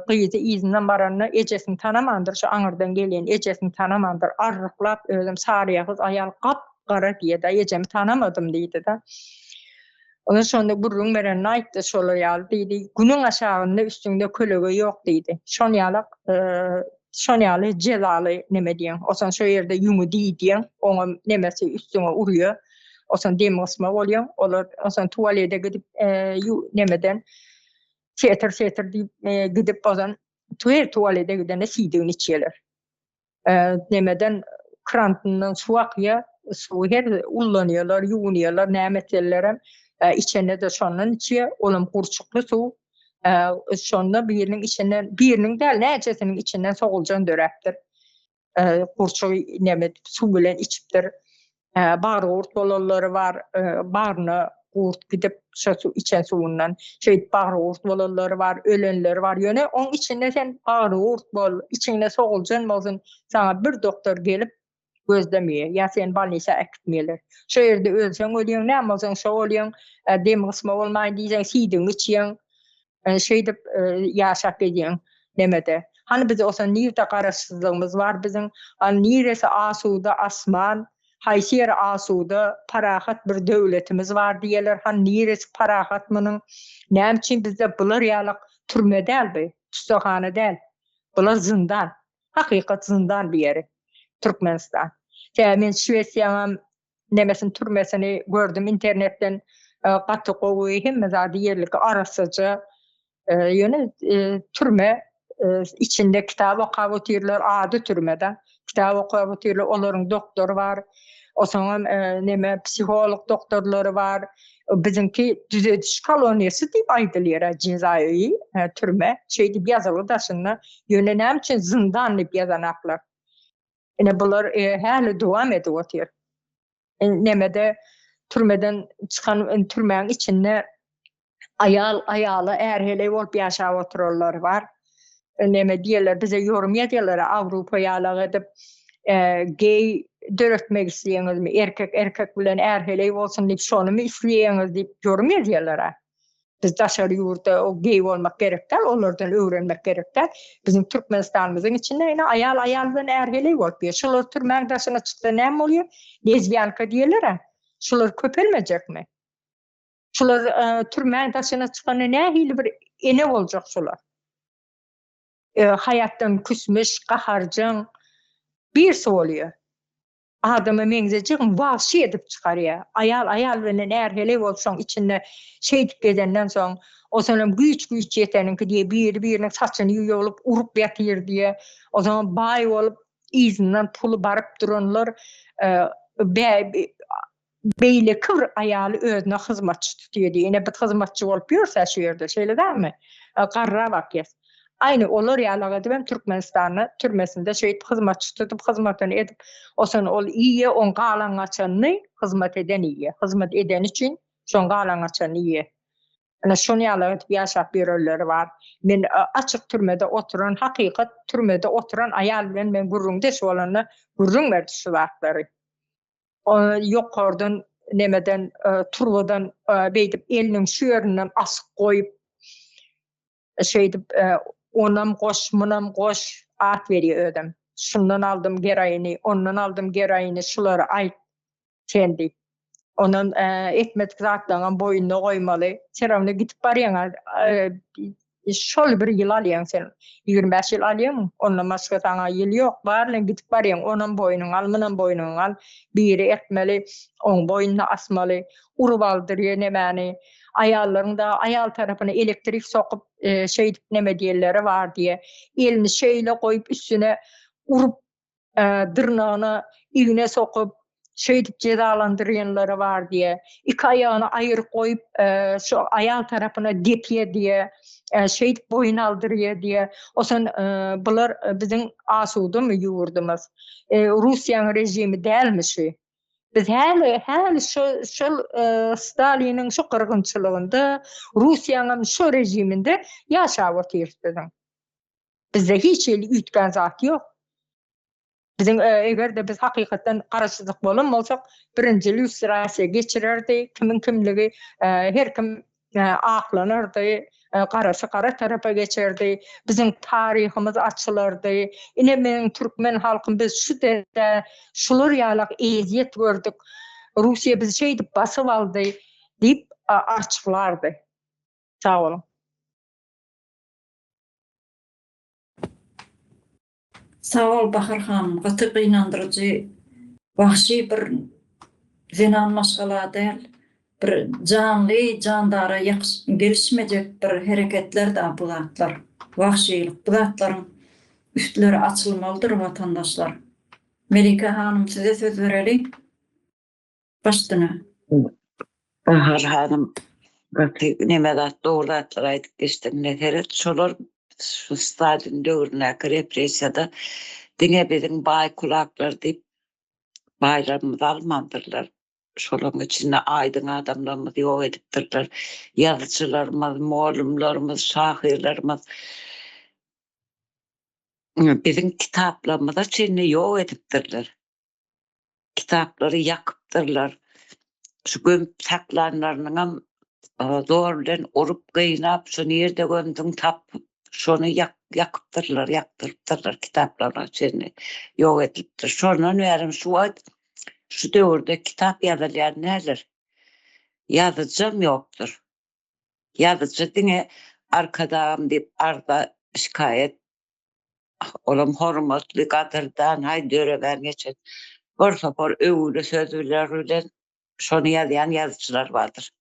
gyzy yzyndan baranda ejesini tanamandyr, şu aňyrdan gelýän ejesini tanamandyr. Arryklap özem saryýagyz aýal gap-gara diýýär-de, ejemi tanamadym diýdi-de. Ondan şonda gürrüň berenini aýtdy, şolar ýaly diýdi, günüň aşagynda üstüňde kölege ýok diýdi. Şon ýalak şon ýaly jezaly neme diýeň. Osan şo ýerde ýüňi diý diýeň, oňam nemesi üstüňe urýa. Osan dem gysma bolýaň. Olar osan tualete gidip ýu nemeden setir setir diýip gidip ozan her tualete gidende siýdigini içýärler. Nemeden krantyndan suw akýar, suwy her ullanýarlar, ýuwunýarlar, näme etselerem, içende-de şondan içýär, olam gurçukly suw. Şonda biriniň içinden, biriniň däl, näçesiniň içinden soguljan döräpdir. Gurçugy neme edip, suw bilen içipdir. Bagry gurt bolanlary bar, bagryna gurt gidip, şo suw içen suwundan şeýdip bagry gurt bolanlary bar, ölenleri bar. Ýöne oň içinde sen bagry gurt bol, içiňde soguljan bolsun, saňa bir doktor gelip gözlemeýär ýa seni bolnisa äkitmeýärler. Şo ýerde ölseň ölýäň, näme bolsaň şo bolýaň, dem gysma bolmaýyn diýseň siýdigiňi içýäň. Şeýdip ýaşap gelýäň nemede. Hany biz olsa nirde garaşsyzlygymyz bar biziň? Hany niresi asuda asman? Haýsy ýeri asuda, parahat bir döwletimiz bar diýerler. Hany niresi parahat munuň? Näme üçin bizde bular ýalak türme däl bu, tussaghana däl. Bular zyndan. Hakykat zyndan bu ýeri. Türkmenistan. Sebäbi men Şwesiýaňam nemesini türmesini gördüm internetden gaty gowy hemme zady ýerlikli arassaja ýöne türme içinde kitap okap otyrlar ady türmede kitap okap otyrlar olaryň doktory bar osaňam neme psiholog doktorlary bar biziňki düzediş koloniýasy diýip aýdylýar jeza öýi türme şeýdip ýazylgy daşynda ýöne näme üçin zyndan diýip ýazanaklar Ine bular häli dowam edip otyr. Nemede türmeden çykan türmäň içinde aýal aýala är heleý bolup ýaşap oturanlar bar. Neme diýerler bize ýorum ýazýarlar Awrupa ýalak edip geý döretmek isleýäňizmi erkek erkek bilen är heleý bolsun diýip şonymy isleýäňiz diýip ýorum ýazýarlar. Biz daşary ýurda o geý bolmak gerek däl, olardan öwrenmek gerek däl. Biziň Türkmenistanymyzyň içinde ine aýal aýal bilen är heleý bolup ýör. Şular türmäň daşyna çyksa näme bolýar? Lezbiýanka diýerler-ä. Şular köpelmejekmi? Şular türmäň daşyna çykanda nähili bir ene boljak şular? Haýatdan küsmüş, gaharjaň birsi bolýar. Adama meňzejegiň wagşy edip çykarýar. Aýal aýal bilen är-heleý bolup şoň içinde şeýdip gezenden soň, ozanam güýç-güýç ýeteniňki diýe biri-biriniň saçyny ýolup urup ýatyr diýe. Ozanam baý bolup yzyndan puly baryp duranlar beýleki bir aýaly özüne hyzmatçy tutýar diýýär. Ine biz hyzmatçy bolup ýörüs-ä şu ýerde, şeýle dälmi? Garra bakýas. Aýny olar ýalak edibem Türkmenistanda türmesinde şeýdip hyzmatçy tutup hyzmatyny edip, osan ol iýýär, oň galan-gaçanyny hyzmat eden iýýär. Hyzmat edeni üçin şoň galan-gaçanyny iýýär. Ine şony ýaly edip ýaşap ýörenleri bar. Men açyk türmede oturan, hakykat türmede oturan aýal bilen men gürrüňdeş bolanda gürrüň berdi şu zatlary. Ýokardan nemeden turbadan beýdip eliniň şu ýerinden asyp goýup şeýdip onam goş, munam goş at berýär özem. Şundan aldym geroini, ondan aldym geroini, şulary aýt. Sen diýip. Ondan etmedik zatlaryňam boýnuna goýmaly. Sen onda gidip barýaň, şol bir ýyl alýaň sen. 25 ýyl alýaň, ondan başga saňa ýyl ýok. Bar bilen gidip barýaň, onam boýnuňa al, munam boýnuňa al. Biri etmeli, oň boýnuna asmaly. Urup aldyrýar nemäni. Aýallaryň da aýal tarapyna elektrik sokup, şeýdip neme diýenleri bar diýe. Elini şeýle goýup üstüne urup dyrnagyna igne sokup, şeýdip jezalandyrýanlary bar diýe. Iki aýagyny aýry goýup, şu aýal tarapyna depýe diýe, şeýdip boýun aldyrýa diýe. Osan bular biziň asudamy ýurdumyz? Russiýanyň režimi dälmi şu? Biz häli, häli şo, şol Staliniň şu gyrgynçylygynda, Russiýanyň şo režiminde ýaşap otyrys biziň. Bizde hiç hili üýtgän zat ýok. Biziň eger-de biz hakykatdan garaşsyzlyk bolan bolsak, birinji lýustrasiýa geçirerdi, kimiň kimligi her kim aklanardy, garasy gara tarapa geçerdi, biziň taryhymyz açylardy. Ine meniň türkmen halkym biz şu derejä şular ýalak ezýet gördük. Russiýa bizi şeýdip basyp aldy diýip arçyklardy. Sag boluň. Sag bol Bahar hanym gaty gynandyryjy wagşy bir zenan maşgala däl bir janly jandara gelişmejek bir hereketler da bu zatlar wagşylyk bu zatlaryň üstleri açylmalydyr watandaşlar Melike hanym size söz bereli. Başdyna. Bahar hanym gaty neme zat dogry zatlar aýdyp geçdiň ine seret şolar şu Stalin döwründäki repressiýada diňe biziň baý kulaklar diýip baýlarymyzy almandyrlar. Şolaryň içinde aýdyň adamlarymyzy ýok edipdirler. Ýazyjylarymyz, mugallymlarymyz, şahyrlarymyz biziň kitaplarymyza çenli ýok edipdirler. Kitaplary ýakypdyrlar. Şu gömüp saklanlarynyňam zor bilen urup, gynap, şu nirde gömdüň tapyp, şony ýakypdyrlar, ýakdyrypdyrlar kitaplaryna çenli ýok edilipdir. Şondan bärem şu wagt şu döwürde kitap ýazylýan däldir. Ýazyjam ýokdur. Ýazyjy diňe Arkadagym diýip arza, şikaýat Olam hormatly, gadyrdan, haý döremän geçen bir topar öwgüli sözler bilen şony ýazýan ýazyjylar bardyr.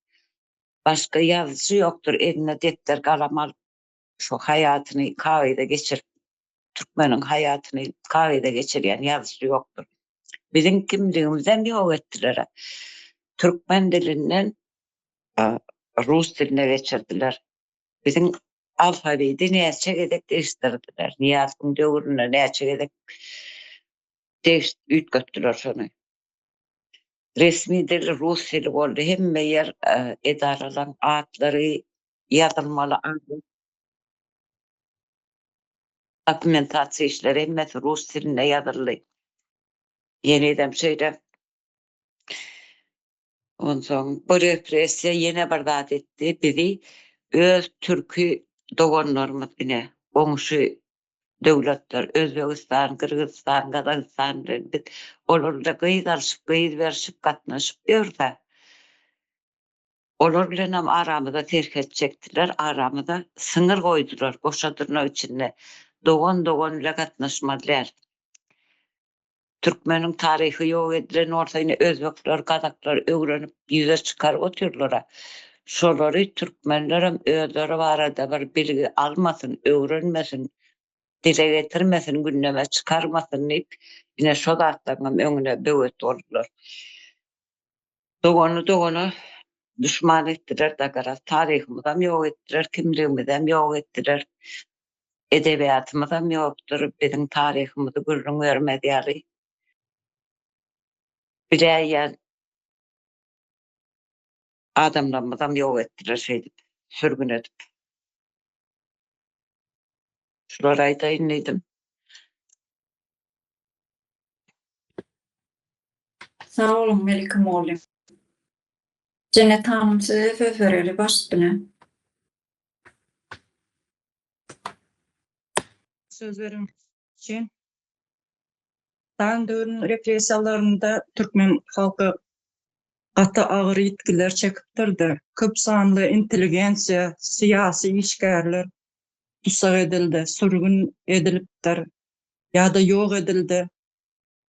Başga ýazyjy ýokdur eline depder galam alyp şu haýatyny kagyza geçirip türkmeniň haýatyny kagyza geçirýän ýazyjy ýokdur. Biziň kimligimizem ýok etdiler. Türkmen dilinden rus diline geçirdiler. Biziň alfabeti näçe gezek degişdirdiler. Nyýazowyň döwründe näçe gezek degiş üýtgetdiler şony. Resmi dil rus dili boldy. Hemme ýer e, edaralaryň atlary ýazylmaly ady. Dokumentasiýa işleri hemmesi rus dilinde ýazyldy. Ýenedem şeýle. Onsoň bu repressiýa ýene bir zat etdi, bizi öz türki doganlarymyz ine, goňşy döwletler, Özbegistan, Gyrgyzystan, Gazagystan bilen biz olar bilen gyz alşyp, gyz berşip gatnaşyp ýörüs-ä. Olar bilenem aramyza serhet çekdiler, aramyza syňyr goýdular, goşa dyrnak içinde dogan dogan bile gatnaşmaly däl. Türkmeniň taryhy ýok edilen bolsa ine özbekler, gazaklar öwrenip ýüze çykaryp otyrlara. Şolary türkmenlerem özleri barada bir bilgi almasyn, öwrenmesin, dile getirmesin, gündeme çykarmasyn diýip ine şo zatlaryňam öňüne böwet boldular. Dogany dogana duşman etdiler-de garaz taryhymyzam ýok etdiler, kimligimizem ýok etdiler. Edebiýatymyzam ýokdur, biziň taryhymyzy gürrüň bermez ýaly. Biläýýän adamlarymyzam ýok etdiler şeýdip. sürgün edip. Şulary aýdaýyn diýdim. Sag boluň Melike mugallym. Jennet hanym size söz bereli baş üstüne. Söz beriň üçin. Stalin döwrüniň repressiýalarynda türkmen halky gaty agyr ýitgiler çekipdir-de, köp sanly intelligensiýa, syýasy işgärler tussag edildi, sürgün edilipdir ýa-da ýok edildi.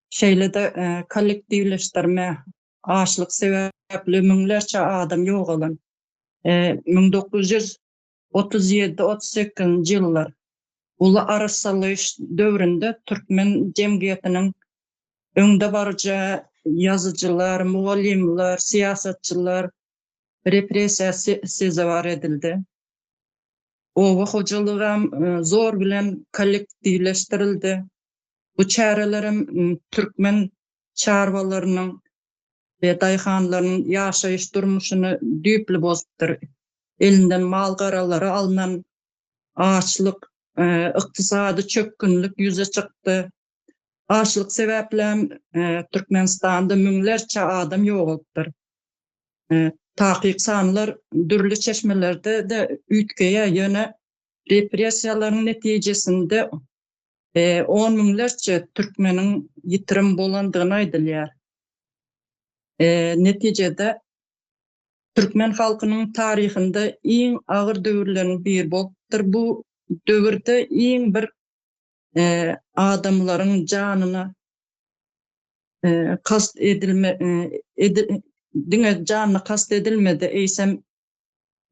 Şeýle-de kollektiwleşdirme, açlyk sebäpli müňlerçe adam ýogalan. 1937, 38-nji ýyllar uly arassalaýyş döwründe türkmen jemgyýetiniň öňdebaryjy ýazyjylar, mugallymlar, syýasatçylar repressiýa sezewar edildi. Oba hojalygam zor bilen kollektiwleşdirildi. Bu çärelerem türkmen çarwalarynyň we daýhanlarynyň ýaşaýyş durmuşyny düýpli bozupdyr. Elinden mal-garalary alnan, açlyk, ykdysady çökgünlik ýüze çykdy. Açlyk sebäplem Türkmenistanda müňlerçe adam ýogalypdyr. Takyk sanlar dürli çeşmelerde-de üýtgeýär, ýöne repressiýalaryň netijesinde on müňlerçe türkmeniň ýitirim bolandygyny aýdylýar. Netijede, türkmen halkynyň taryhynda iň agyr döwürleriň biri bolupdyr. Bu döwürde iň bir adamlaryň janyna kast edilme diňe janyna kast edilmedi, eýsem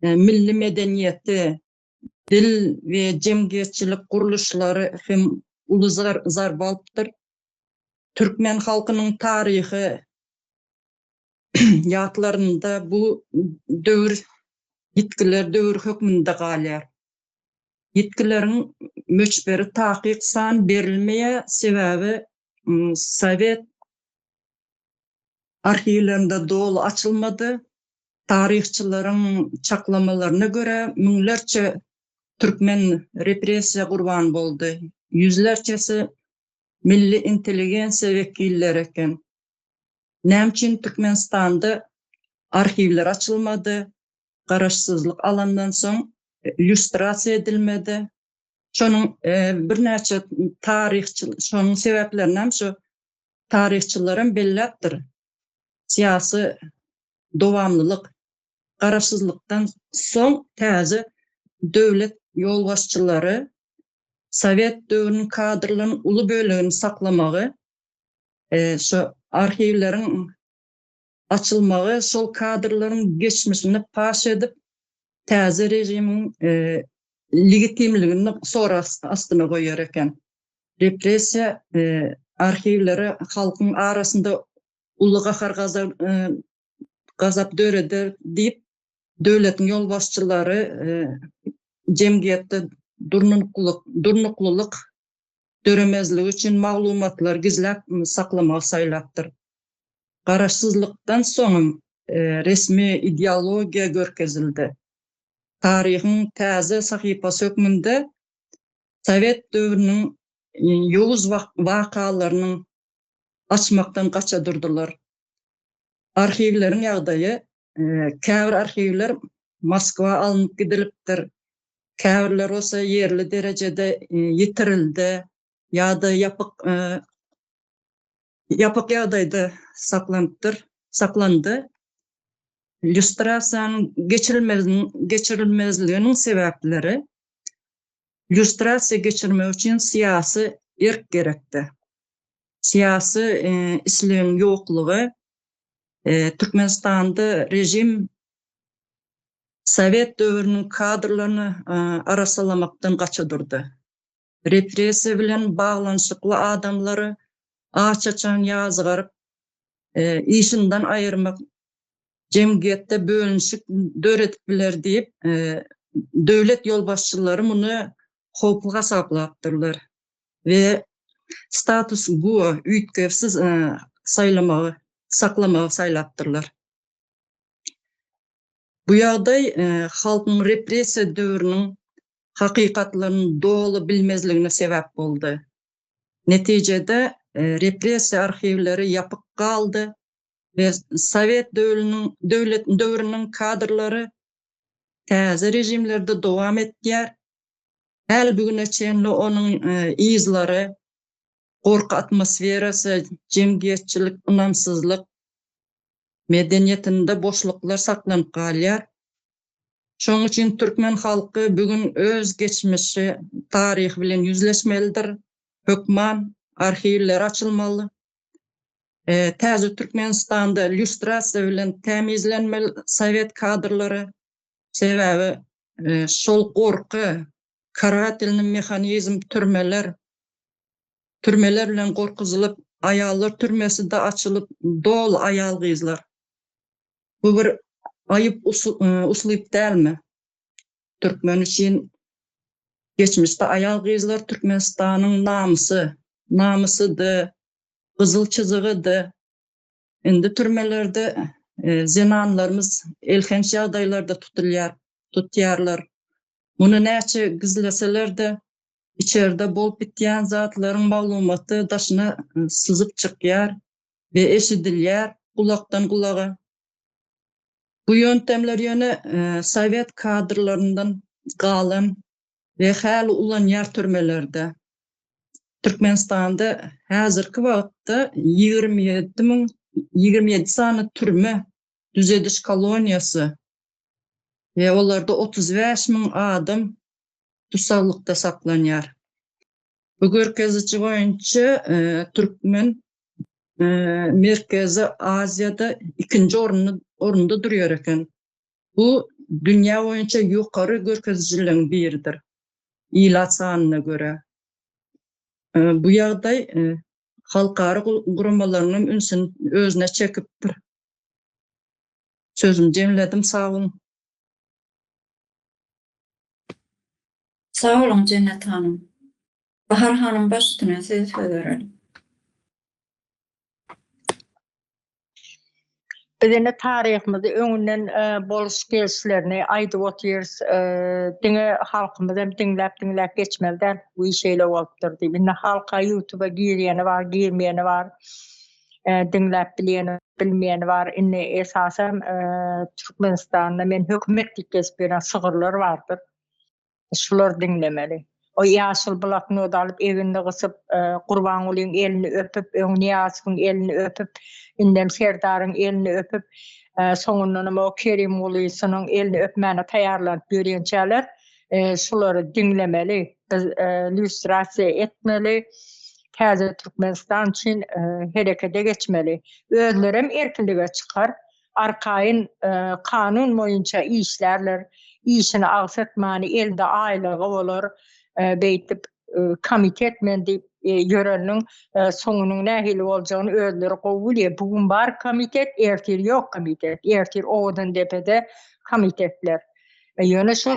milli medeniýeti, dil we jemgyýetçilik gurluşlary hem uly zarba alypdyr. Türkmen halkynyň taryhy ýatlarynda bu döwür ýitgiler döwri hökmünde galýar. Ýitgileriň möçberi takyk san berilmeýär, sebäbi sowet arhiwlerinde doly açylmady. Taryhçylaryň çaklamalaryna görä, müňlerçe türkmen repressiýa gurbany boldy. Ýüzlerçesi milli intelligensiýa wekilleri eken. Näme üçin Türkmenistanda arhiwler açylmady, garaşsyzlyk alandan soň lýustrasiýa edilmedi? Şonuň birnäçe taryhçy, şonuň sebäplerini hem şu taryhçylar hem belläpdir. Syýasy dowamlylyk, garaşsyzlykdan soň täze döwlet ýolbaşçylary sowet döwrüniň kadrlarynyň uly bölegini saklamagy, şu arhiwleriň açylmagy şol kadrlaryň geçmişini paş edip, täze režimiň legitimligini sorag astyna goýar eken. Repressiýa arhiwleri halkyň arasynda uly gahar-gazap döreder diýip, döwletiň ýolbaşçylary jemgyýetde durnuklylyk döremezligi üçin maglumatlary gizläp saklamagy saýlapdyr. Garaşsyzlykdan soňam resmi ideologiýa görkezildi. Taryhyň täze sahypasy hökmünde sowet döwrüniň ýowuz wakalarynyň açmakdan gaça durdular. Arhiwleriň ýagdaýy, käbir arhiwler Moskwa alnyp gidilipdir, käbirleri bolsa ýerli derejede ýitirildi ýa-da ýapyk ýapyk ýagdaýda saklanypdyr, saklandy. Lýustrasiýanyň geçirilmezliginiň sebäpleri Lýustrasiýa geçirmek üçin syýasy erk gerekdi. Syýasy islegiň ýoklugy Türkmenistanda režim sowet döwrüniň kadrlaryny arassalamakdan gaça durdy. Repressiýa bilen baglanyşykly adamlary aç-açan ýazgaryp, işinden aýyrmak jemgyýetde bölünişik döredip biler diýip, döwlet ýolbaşçylary muny howply hasaplapdyrlar we status guo, üýtgewsiz saýlamagy, saklamagy saýlapdyrlar. Bu ýagdaý halkyň repressiýa döwrüniň hakykatlaryny doly bilmezligine sebäp boldy. Netijede, repressiýa arhiwleri ýapyk galdy we sowet döwrüniň kadrlary täze režimlerde dowam etýär. Häli bu güne çenli onuň yzlary, gorky atmosferasy, jemgyýetçilik ynamsyzlyk medeniýetinde boşluklar saklanyp galýar. Şonuň üçin türkmen halky bu gün öz geçmişi, taryhy bilen ýüzleşmelidir. Hökman arhiwler açylmaly. Täze Türkmenistanda lýustrasiýa bilen tämizlenmeli sowet kadrlary. Sebäbi şol gorky, karatelnyý mehanizm türmeler, türmeler bilen gorkuzylyp, aýallar türmesi-de açylyp, doly aýal-gyzlar. Bu bir aýyp uslyp dälmi? Türkmen üçin geçmişde aýal-gyzlar Türkmenistanyň namysy, namysydy, gyzyl çyzygydy. Indi türmelerde zenanlarymyz elhenç ýagdaýlarda tutulýar, tutýarlar. Muny näçe gizleseler-de, içerde bolup bitýän zatlaryň maglumaty daşyna syzyp çykýar we eşidilýär gulakdan gulaga. Bu ýöntemler ýöne sowet kadrlaryndan galan we häli ulanýar türmelerde. Türkmenistanda häzirki wagtda 27 müň 27 sany türme, düzediş koloniýasy we olarda 35 müň adam tussaglykda saklanýar. Bu görkeziji boýunça türkmen Merkezi Aziýada ikinji orunda durýar eken. Bu dünýä boýunça ýokary görkezijileriň biridir, ilat sanyna görä. Bu ýagdaý halkara guramalarynyň hem ünsüni özüne çekipdir. Sözümi jemledim, sag boluň. Sag boluň Jennet hanym. Bahar hanym baş üstüne size söz berelim. Biz indi taryhymyzy öňünden boluş gelişlerini aýdyp otyrys. Diňe halkymyz hem diňläp diňläp geçmeli däl. Bu iş şeýle bolupdyr diýip. Indi halka ýutuba girýäni bar, girmeýäni bar. Diňläp bilýäni, bilmeýäni bar. Indi esasan Türkmenistanda men hökümet diýip gezip ýören sygyrlar bardyr. Şular diňlemeli. O ýaşyl bloknot alyp egnine gysyp, Gurbangulyň elini öpüp, öň Nyýazowyň elini öpüp, indem Serdaryň elini öpüp, soňundanam o Kerimgulysynyň elini öpmäne taýýarlanyp ýörýänçäler, şulary diňlemeli. Biz lýustrasiýa etmeli, täze Türkmenistan üçin herekete geçmeli. Özlerem erkinlige çykar, arkaýyn kanun boýunça işlärler, işini agsatmany elde aýlygy bolar, beýdip komitet men diýip ýöreniniň soňunyň nähili boljagyny özleri gowy bilýär. Bu gün bar komitet, ertir ýok komitet, ertir Owadandepede komitetler. Ýöne şu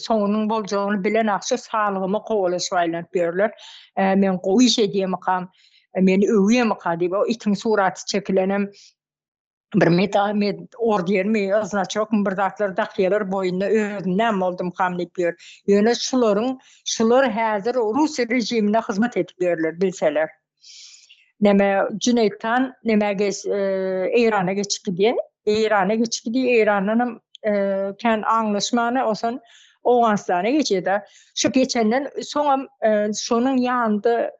soňunyň boljagyny bilen şu salgymy kowalaşyp aýlanyp ýörler. Men gowy iş edýärmikam, meni öwýärmika diýip, o itiň suraty çekilenem bir medal med ordenmi znaçokmy bir zatlar dakýarlar boýnuna özüm näme boldumkam diýip ýör. Ýöne şularyň şular häzir rus režimine hyzmat edip ýörler bilseler. Näme Jüneýt han näme geç Eýrana geçip gidýär. Eýrana geçip gidýär. Eýrandanam kän aňlaşmany osan Owganystana geçýär-de. Şu geçenden soňam şonuň ýanynda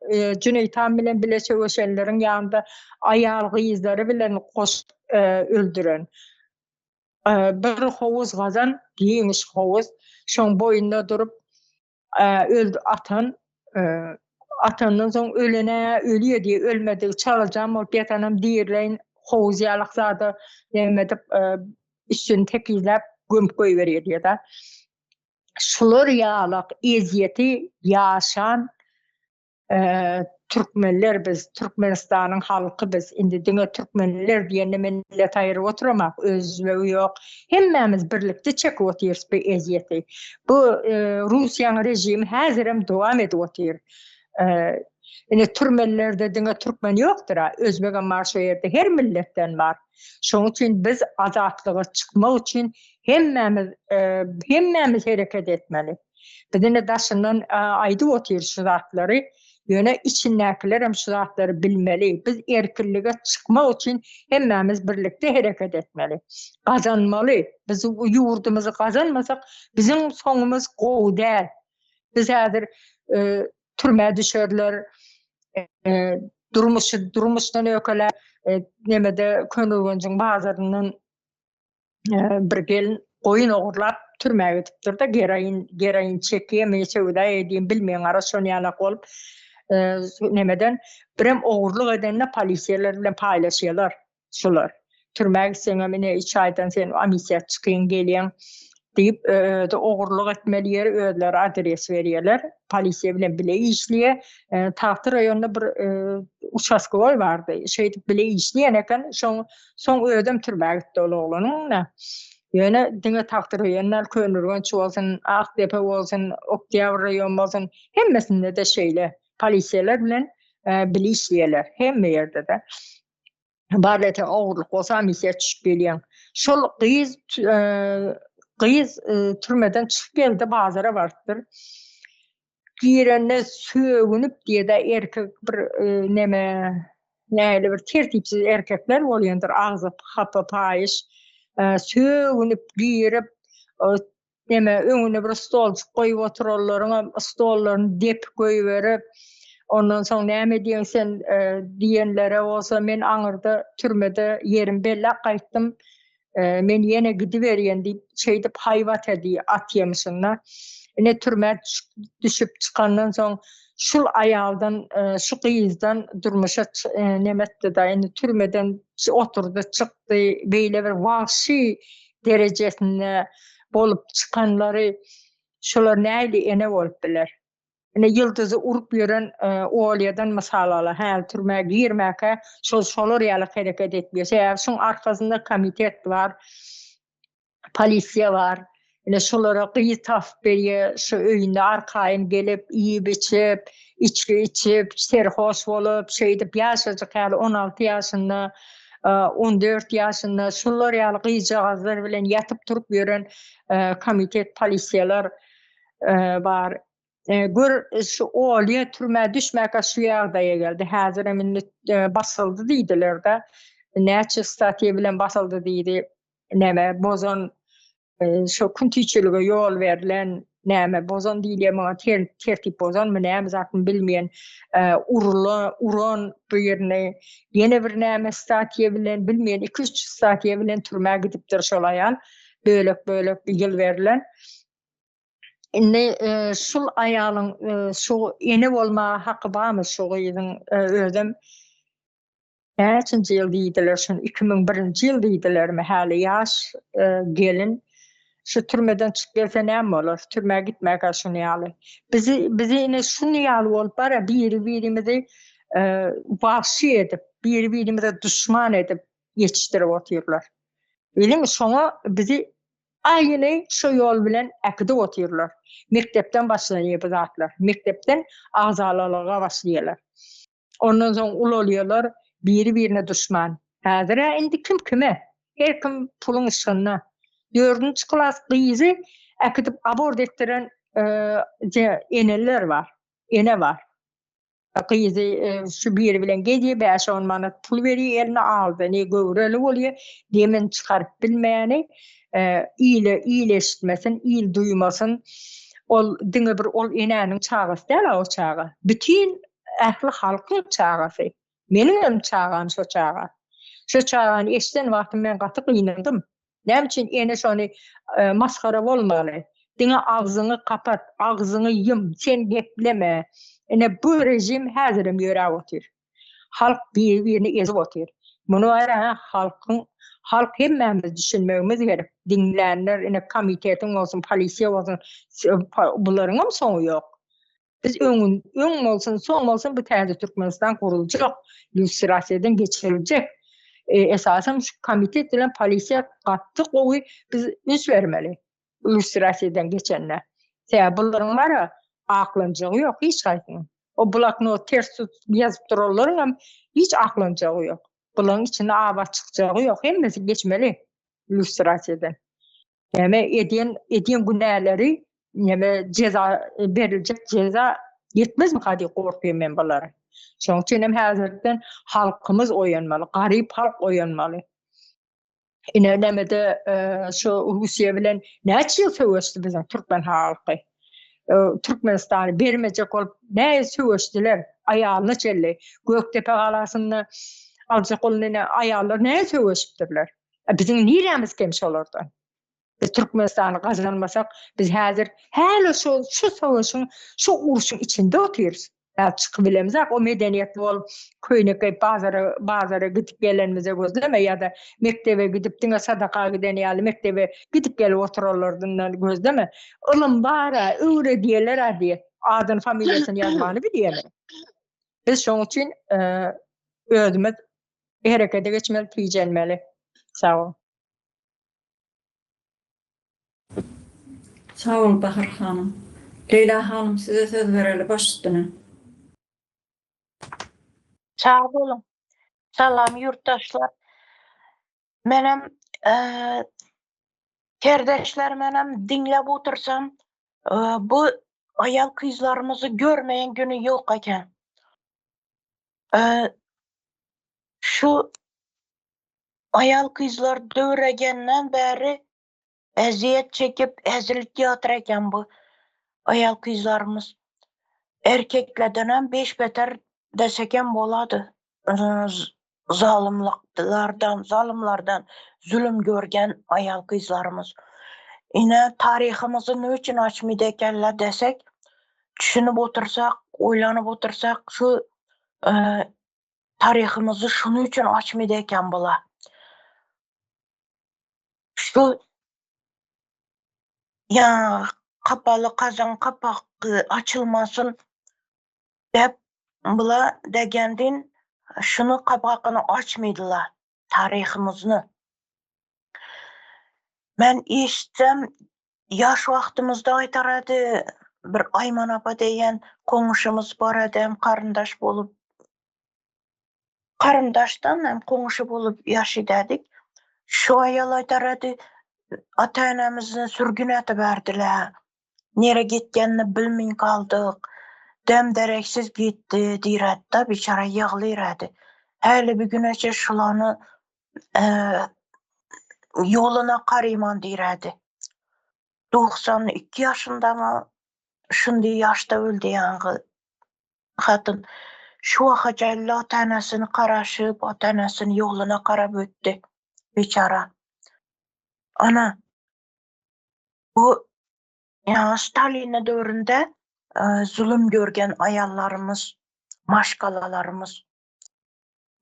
Jüneýt han bilen bile söweşenleriň ýanynda aýal-gyzlary bilen goşup öldüren. Bir howuz gazan, giňiş howuz, şoň boýunda durup öldü atan, atandan soň ölen-ä ölýär diýip, ölmedigi çalajan bolup ýatanam dirileýin howuz ýalak zada näme edip üstüni tekizläp gömüp goýberýär diýýär-de. Şular ýalak ezýeti ýaşan türkmenler biz, Türkmenistanyň halky biz. Indi diňe türkmenler diýende men millet aýyryp oturamak, özbegi ýok. Hemmämiz birlikde çekip otyrys bu ezýeti. Bu Russiýanyň režimi häzirem dowam edip otyr. Indi türmelerde diňe türkmen ýokdur-a, özbegem bar şo ýerde, her milletden bar. Şonuň üçin biz azatlyga çykmak üçin. Hemmämiz hemmämiz hereket etmeli. Biz indi daşyndan aýdyp otyrys şu zatlary, ýöne içindäkiler hem şu zatlary bilmeli. Biz erkinlige çykmak üçin hemmämiz birlikde hereket etmeli. Gazanmaly. Biz ýurdumyzy gazanmasak, biziň soňumyz gowy däl. Biz häzir türmä düşerler, durmuşy durmuşdan ökeläp, nemede Köneürgenjiň bazaryndan bir gelin goýun ogurlap türmä gidipdir-de, geroin, geroin çekýärmi, söwda edýärmi bilmeýän, gara şon ýalak bolup, nemeden birem ogurlyk edende polisiýalar bilen paýlaşýarlar şular. Türmä gitseňem ine üç aýdan sen amnistiýa çykyň gelýäň diýip, özi ogurlyk etmeli ýeri özleri adres berýärler. Polisiýa bilen bile işleýär. Tagty raýonda bir uçastkowoý bardy. Şeýdip bile işleýän eken. Şoň Soň özem türmä gitdi ol oglanyň-da. Ýöne diňe Tagty raýon däl, Köneürgenç bolsun, Akdepe bolsun, Oktýabr raýon bolsun, hemmesinde-de şeýle. Polisiýalar bilen bile işleýärler, hemme ýerde-de. Bar ete ogurlyk bolsa amnistiýa düşüp gelýäň. Şol gyz gyz türmeden çykyp geldi, bazara barypdyr. Girende sögünip diýede erkek bir neme nähili bir tertipsiz erkekler bolýandyr agzy hapa paýyş sögünip girip neme öňüne bir stolçuk goýup oturanlaryňam stollaryny depip goýberip ondan soň näme diýeň sen diýenlere bolsa men aňyrda türmede ýerim belläp gaýtdym Men ýene gidiberýän diýip, şeýdip haýbat edi atýamyşynda. Ine türmä düşüp çykandan soň şul aýaldan, şu gyzdan durmuşa neme etdi-de, indi türmeden oturdy, çykdy, beýle bir wagşy derejesinde bolup çykanlary şular nähili ene bolup biler? Ine ýyldyzy urup ýören Olýadan mysal ala, häli türmä girmäkä şol şolar ýaly hereket etmeýär. Sebäbi şuň arkasynda komitet bar, polisiýa bar. Ine şolara gyz tapyp berýär, şu öýünde arkaýyn gelip, iýip-içip, içgi içip, serhoş bolup, şeýdip ýaşajyk häli 16 ýaşynda, 14 ýaşynda şular ýaly gyzjagazlar bilen ýatyp-turup ýören komitet, polisiýalar bar. Gör şu Olýa türmä düşmäkä şu ýagdaýa geldi. Häzirem indi basyldy diýdiler-de. Näçe statýa bilen basyldy diýdi. Näme bozan şu küntüçilige ýol berlen näme bozan diýilýär muňa tertip bozanmy näme zatmy bilmeýän urula uran bu ýerine ýene bir näme statýa bilen bilmeýän 2-3 statýa bilen türmä gidipdir şol aýal bölek bölek ýyl berlen. Indi şul aýalyň şu ene bolmaga haky barmy şu gyzyň özem näçinji ýyl diýdiler şuny 2001-nji ýyl diýdilermi häli ýaş gelin şu türmeden çykyp gelse näme bolar türmä gitmäkä şuny ýaly bizi bizi ine şuny ýaly bolup bara biri birimizi wagşy edip biri birimize duşman edip ýetişdirip otyrlar biliň şoňa bizi Aýyny şo ýol bilen äkidip otyrlar. Mekdepden başlanýar bu zatlar. Mekdepden agzalalyga başlaýarlar. Ondan soň ulalýarlar, biri-birine duşman. Häzir-ä indi kim kime? Her kim puluň yşgynda. Dördünji klas gyzy äkidip abort etdiren eneler bar, ene bar. Gyzy şu biri bilen gezýär, bäş-on manat pul berýär eline, aldy. Ne göwreli bolýar, demini çykaryp bilmeýäni, ile il eşitmesin, il duýmasyn. Ol diňe bir ol enäniň çagasy däl-a o çaga. Bütin ähli halkyň çagasy. Meniň hem çagam şo çaga. Şo çagany eşiden wagtym men gaty gynandym. Näme üçin ene şony masgara bolmaly? Diňe agzyňy kapat, agzyňy ýum, sen gepleme. Ine bu rejim häzirem ýöräp otyr. Halk biri-birini ezip otyr. Muny bara halkyň halk hemmämiz düşünmegimiz gerek. Diňlänler ine komitetiň bolsun, polisiýa bolsun, bularyňam soňy ýok. Biz öňün, öň bolsun, soň bolsun bu täze Türkmenistan guruljak, lýustrasiýadan geçiriljek. E, esasan şu komitet bilen polisiýa gaty gowy biz üns bermeli lýustrasiýadan geçende. Sebäbi bularyň bara aklanjagy ýok hiç haýsynyň. O bloknot ters tutup ýazyp duranlaryň hem hiç aklanjagy ýok. Bularyň içinde abat çykjagy ýok. Hemmesi geçmeli lýustrasiýadan. Näme edýän edýän günäleri näme jeza beriljek jeza ýetmezmika diýip gorkýan men bulara. Şonuň üçin hem häzirden halkymyz oýanmaly, garyp halk oýanmaly. Ine nämede şu Russiýa bilen näçe ýyl söweşdi biziň türkmen halky. Türkmenistany bermejek bolup näe söweşdiler, aýalyna çenli. Gökdepe galasynda aljak bolanda ine aýallar näe söweşipdirler. Biziň nirämiz kem şolardan? Biz Türkmenistany gazanmasak, biz häzir häli şu şu söweşiň, şu urşuň içinde otyrys. Häzir çykyp bilemizok, o medeniýetli bolup, köýnek geýip bazara bazara gidip gelenimize gözleme ýa-da mekdebe gidip diňe sadaka giden ýaly mekdebe gidip gelip oturanlardan gözleme. Ylym bar-a, öwredýärler-ä diýip, adyny familiýasyny ýazmany bilýärler. Biz şoň üçin özümiz herekete geçmeli, tijenmeli. Sag bol. Sag bol Bahar hanym. Leýla hanym size söz bereli baş üstüne. Sag boluň. Salam ýurtdaşlar. Menem kerdeşlermenem diňläp otursam bu aýal kyzlarymyzy görmeýän güni ýok eken. Şu aýal kyzlar döwregenden bäri ezýet çekip ezilip ýatyr eken bu aýal kyzlarymyz. Erkeklerdenem beş beter desekem bolady. Zalymlyklardan, zalymlardan zulum görgen aýal gyzlarymyz. Ine taryhymyzy ne üçin açmydy ekenler desek, düşünip otursak, oýlanyp otursak şu taryhymyzy şunuň üçin açmydy eken bular. Şu ýa kapaly gazan kapagy açylmasyn dep bular degendin şuny kapagyny açmydylar taryhymyzny. Men eşitsem ýaş wagtymyzda aýdar edi bir Aýman apa diýen goňşumyz bar edi hem garyndaş bolup garyndaşdan hem goňşy bolup ýaşaýardyk. Şu aýal aýdar edi ata-enemizni sürgün ediberdiler. Nere gitgenini bilmeýin galdyk. Dem-dereksiz gitdi diýredi-de biçara ýyglyr edi. Häli bir güneçe şulany ýoluna garyman diýredi. 92 ýaşyndamy şundy ýaşda öldi ýaňky hatyn. Şu waka çenli ata-enesini garaşyp, ata-enesini ýoluna garap ötdi biçara. Ana bu ýa Stalin döwründe zulum görgen aýallarymyz, maşgalalarymyz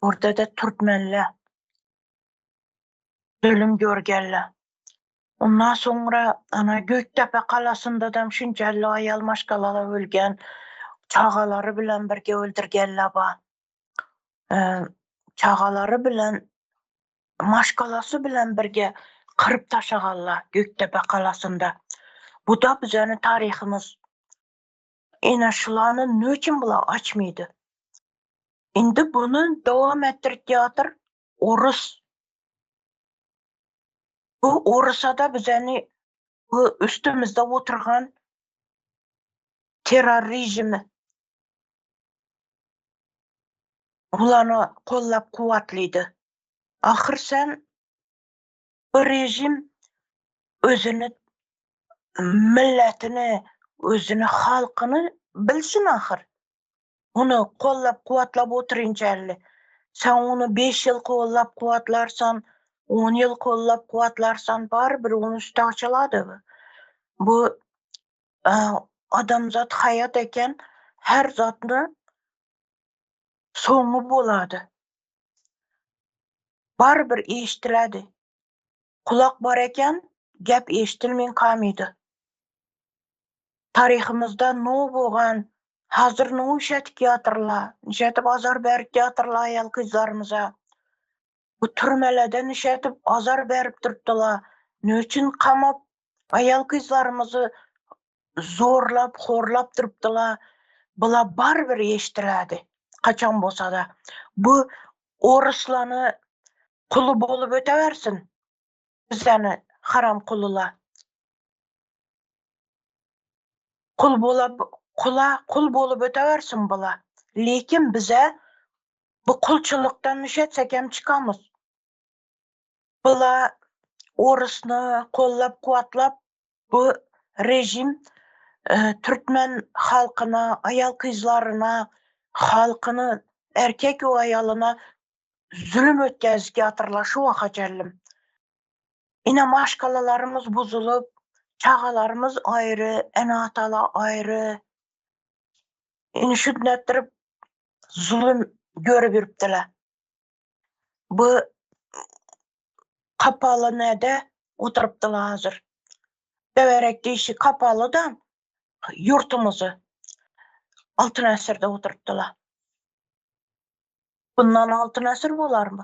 Burada-da türkmenler zulum görgenler. Ondan soňra ana Gökdepe galasynda-da şunçally aýal maşgalalar ölgen, çagalary bilen birge öldürgenler bar. Çagalary bilen maşgalasy bilen birge gyryp taşaganlar Gökdepe galasynda. Bu-da bizeniň taryhymyz. Ine şulany nüçin bular açmydy? Indi buny dowam etdirip ýatyr orus. Bu orusada bizeni bu üstümizde oturgan terror rejimi bulany kollap kuwwatlydy. Ahyr sen bu rejim özüni milletini, özüni halkyny bilsin ahyr. Ony kollap kuwwatlap oturynçally. Sen ony 5 ýyl kollap kuwwatlarsan, 10 ýyl kollap kuwwatlarsan barybir ony üsti açylady. Bu adamzat haýat eken her zatny soňy bolady. Barybir eşitiledi. Kulak bar eken, gep eşitilmeýin kamydy. Taryhymyzda no bogan, hazır no işetip ýatyrla, nişetip azar berip ýatyrla aýal gyzlarymyza. Bu türmeleden nişetip azar berip durupdylar. Ne üçin kamap aýal gyzlarymyzy zorlap, horlap durupdylar. Bula barybir eşitiledi. Kaçan bolsa da. Bu oruslany kuly bolup ötebersin. Bizeni. Haramkulyla. Kul bolap kula kul bolup ötewersin bula. Lekin bize bu kulçulukdan nişetsek hem çykamyz. Bula orusny kollap kuwatlap bu rejim türkmen halkyna, aýal kyzlaryna, halkyny erkek we aýalyna zulüm ötkezip ýatyrlar şu waka çenli. Ine maşgalalarymyz buzulyp, çagalarymyz aýry, ene-atalar aýry. Ine şüdnetdirip zulüm görüp ýürüpdiler. Bu kapaly nede oturypdylar hazir. Töwerek işi kapaly da ýurtumyzy Altyn asyrda oturypdylar. Bundan altyn asyr bolarmy?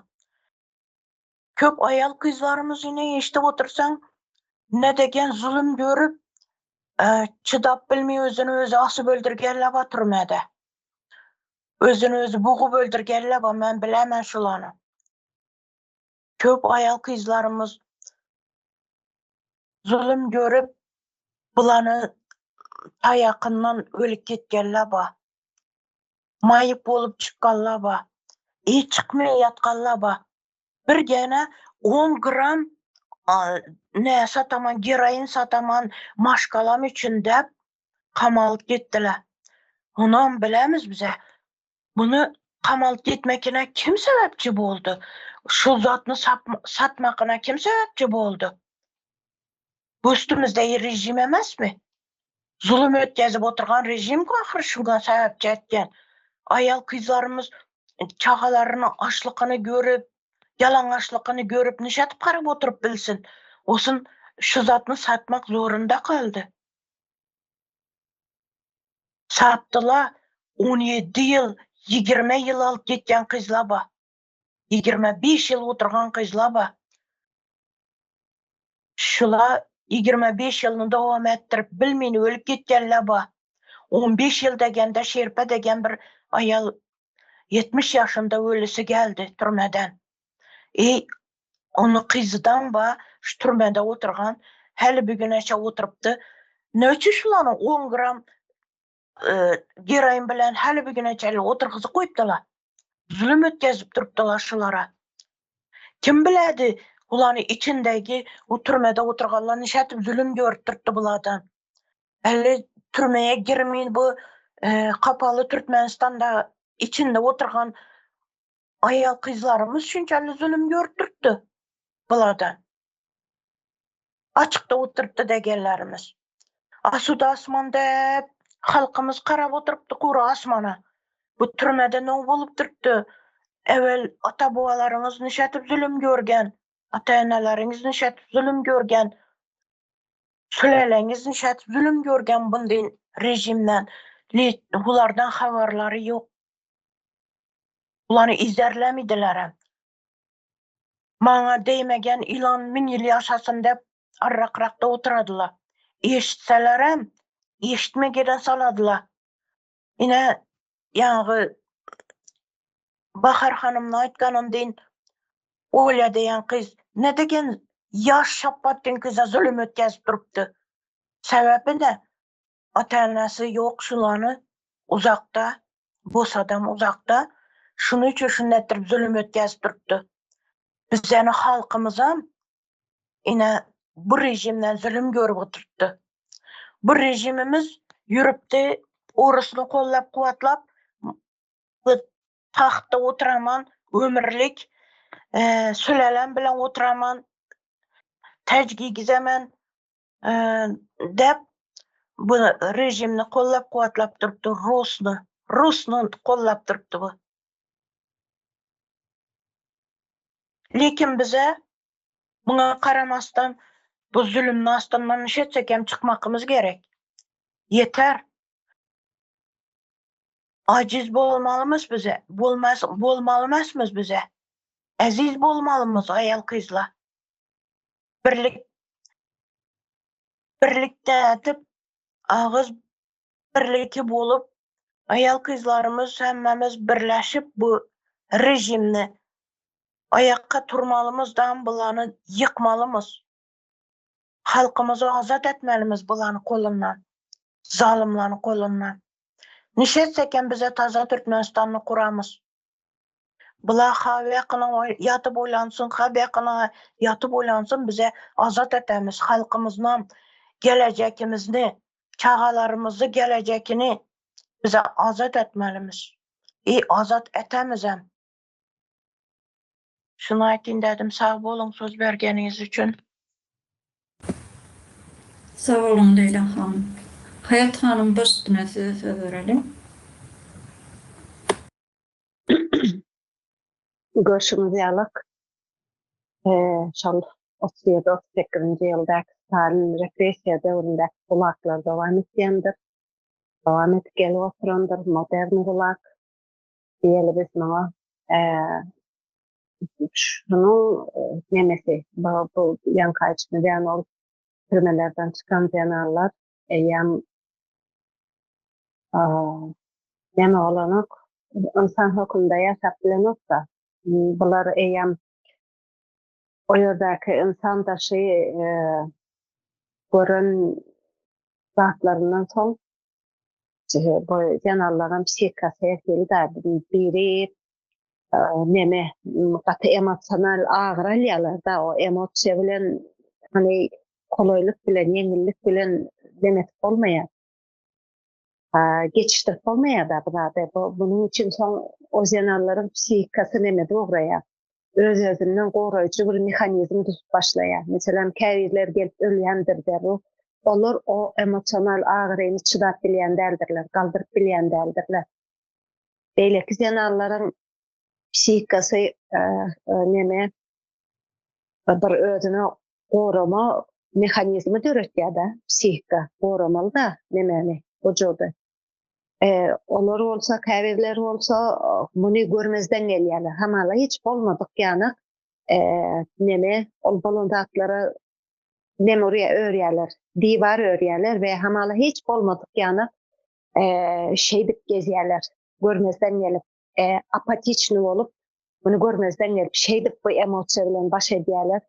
Köp aýal kyzlarymyz ine eşidip otursaň ne degen zulüm görüp çydap bilmeý özüni özi asyp öldürgenler bar türmede. Özüni özi bugup öldürgenler bar men bilemen şulany. Köp aýal kyzlarymyz zulüm görüp bulany taýakyndan ölüp gitgenler bar. Maýyp bolup çykganlar bar. E çykmay ýatganlar bar. Bir gene 10 gram ne sataman, geroin sataman maşgalam üçin dep kamalyp gitdiler. Onam bilemiz bize. Bunu kamalyp gitmekine kim sebepçi boldy? Şu zatny satmakına kim sebepçi boldy? Bu üstümüzde rejim emes mi? Zulüm ötkezip oturgan rejim ahir şunga sebepçi etken. Ayal kızlarımız çağalarını açlıkını görüp, yalangaçlıkını görüp nişatip karap oturup bilsin. Olsun şu zatny satmak zorunda kaldı. Sattılar 17 yıl, 20 yıl alıp gitken kızlar ba. 25 yıl oturgan kızlar ba. Şula 25 yılını devam ettirip bilmeyin ölüp gitkenler ba. 15 yıl degende Şerpe degen bir ayal 70 yaşında ölüsü geldi türmeden. E onu kızdan ba şu türmede oturgan hali bugüneçe oturuptu. Ne üçin şulanı 10 gram geroin bilen hali bugüneçe oturgızıp koyupdular. Zulüm ötkezip durupdular şulara. Kim biledi ulanı içindeki o türmede oturganlar nişatip zulüm görüp durupdu bulardan. Hele türmeye girmeyin bu kapalı Türkmenistan'da içinde oturgan ayal kızlarımız şunçalı zulüm görüp durupdu bulardan. Açıkta oturupdu degenlerimiz. Asuda asman dep halkımız karap oturupdu kuru asmana. Bu türmede ne bolup durupdu? Evvel ata babalarınız nişatip zulüm görgen, ata eneleriniz nişatip zulüm görgen, süläleniz nişatip zulüm görgen bunday rejimden. Bulardan habarları yok. Bularını izlerlemediler. Maňa değmegen ilan min yıl yaşasın dep arrakrakta oturadılar. Eşitselerem eşitmegeden saladılar. Yine yağı Bahar hanımın aytkanın deyin Olya deyen kız ne degen yaş şappattın kıza zulüm ötkezip duruptu. Sebebi ne? Ata-enesi yok şulanı uzakta, bos adam uzakta. Şunu için şunu ettirip zulüm ötkezip duruptu. Bizeni halkımıza yine bu rejimden zulüm görüp oturttu. Bu rejimimiz yürüptü, orusunu kollap kuvatlap bu tahtta oturaman, ömürlük sülalem bilen oturaman, tac giygizemen dep bu rejimni kollap kuvatlap duruptu, Rusnu, Rusnu kollap duruptu bu. Lekin bize buna qaramasdan bu zulümni astından nişetsek hem çıkmakımız gerek. Yeter. Aciz bolmalımız bize. Bolmaz, bolmalımız bize. Aziz bolmalımız ayal kızla. Birlik birlikte etip ağız birlikte bolup ayal kızlarımız hemmemiz birleşip bu rejimni ayakka turmalımızdan bulanı yıkmalımız. Halkymyzy azat etmelimiz bulany kolundan. Zalymlany kolundan. Nişetsek hem bize taza Türkmenistanyny kuramyz. Bula ha bekynyň ýatyp oýlansyn, ha bekynyň ýatyp oýlansyn bize azat etemiz halkymyznam gelejekimizni, çagalarymyzy gelejekini bize azat etmelimiz. I azat etemizem. Şuny aýtyn dedim sag boluň söz bergeniňiz üçin. Sag boluň Leýla hanym. Haýat hanym baş üstüne size söz bereliň. Görşüňiz ýalyk, şol 37, 38-nji ýyldaky Stalin repressiýa döwründäki gulaklar dowam etýändir. Dowam edip gelip oturandyr, modern gulak diýeli biz muňa. Şunuň nemesi, bu ýaňky aýdyşymyz ýaly ol türmelerden çykan zenanlar eýýäm Näme bolanok, ynsan hökümde ýaşap bilenok-da. Bular eýýäm o ýerdäki ynsan daşy gören zatlaryndan soň bu zenanlaryň psihikasy her hili-dä. Biri neme gaty emosional agyr alýarlar-da, o emosiýa bilen hany golaýlyk bilen, ýeňillik bilen demek bolmaýar. Geçişdirip bolmaýar-da bu zady. Bu munuň üçin soň o zenanlaryň psihikasy nemede ugraýar. Öz-özünden goraýjy bir mehanizm düzüp başlaýar. Meselem, käbirler gelip ölýändir derrew. Olar o emosional agyryny çydap bilýän däldirler, galdyryp bilýän däldirler. Beýleki zenanlaryň psihikasy neme bir özüne gorama mehanizmi döretýär-de, psihika goramaly-da nemäni, wujudy. E, olar bolsa, käbirleri bolsa muny görmezden gelýärler. Hamala hiç bolmadyk ýanak e, neme, ol bolan zatlara neme örýärler, diwar örýärler we hamala hiç bolmadyk ýanak e, şeýdip gezýärler, görmezden gelip, e, apatiçny bolup, muny görmezden gelip, şeýdip bu emosiýa bilen baş edýärler.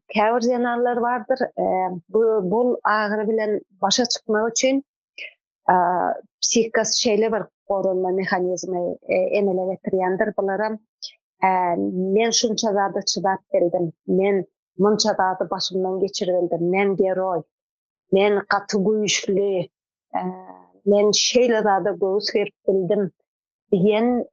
Käbir zenanlar bardyr, bu bol agyry bilen başa çykmak üçin psihikasy şeýle bir goranma mehanizmi emele getirýändir. Bularam men şunça zada çydap bildim, men munça zady başymdan geçirip bildim, men geroý, men gaty güýçli, men şeýle zada göwüs gerip bildim diýen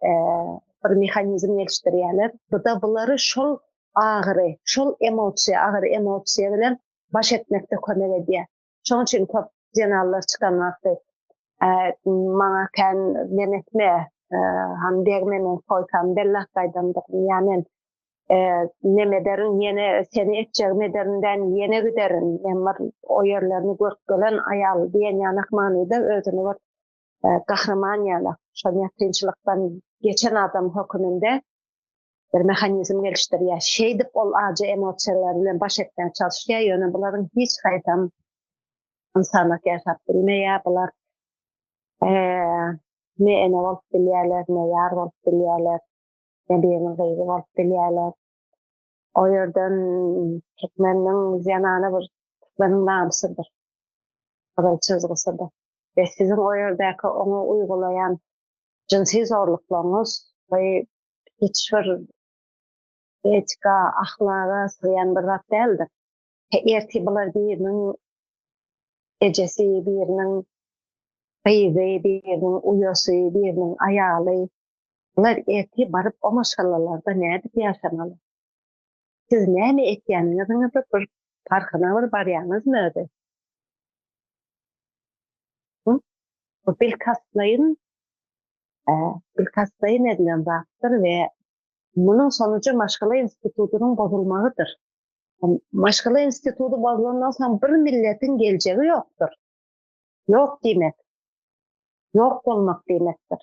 bir mehanizm gelişdirýärler. Bu-da bulary şol agyry, şol emosiýa, agyr emosiýa bilen baş etmekde kömek edýär. Şonuň üçin köp zenanlar çykan wagty maňa kän men etme, han degme men soýsam bellap gaýdandyryn ýa men neme ederin, ýene seni etjegimi ederin dän ýene giderin, men bir o ýerlerini görüp gelen aýal diýen ýanak manyda özüni bir gahryman ýaly, şol ýakynçylykdan geçen adam höküminde bir mehanizm gelişdirýär. Şeýdip ol ajy emosiýalar bilen baş etmäge çalyşýar, ýöne bularyň hiç haýsam ynsanlyk ýaşap bilmeýär. Bular ne ene bolup bilýärler, ne ýar bolup bilýärler, ne biriniň gyzy bolup bilýärler. O ýerden türkmeniň zenany bir türkmeniň namysydyr. Gyzyl çyzgysydyr. We siziň o ýerdäki oňa uýgulaýan jynsy zorluklaryňyz we hiç bir etika, ahlaga sygýan bir zat däldir. Ertir bular biriniň ejesi, biriniň gyzy, biriniň uýasy, biriniň aýaly. Bular ertir baryp o maşgalalarda nädip ýaşamaly? Siz näme etýäniňiziň bir parhyna bir barýaňyzmy özi? Bu bilkastlaýyn bilkastlaýyn edilen zatdyr we munuň sonuju maşgala institutynyň bozulmagydyr. Maşgala instituty bozulandan soň bir milletiň geljegi ýokdur. Ýok diýmek, ýok bolmak diýmekdir.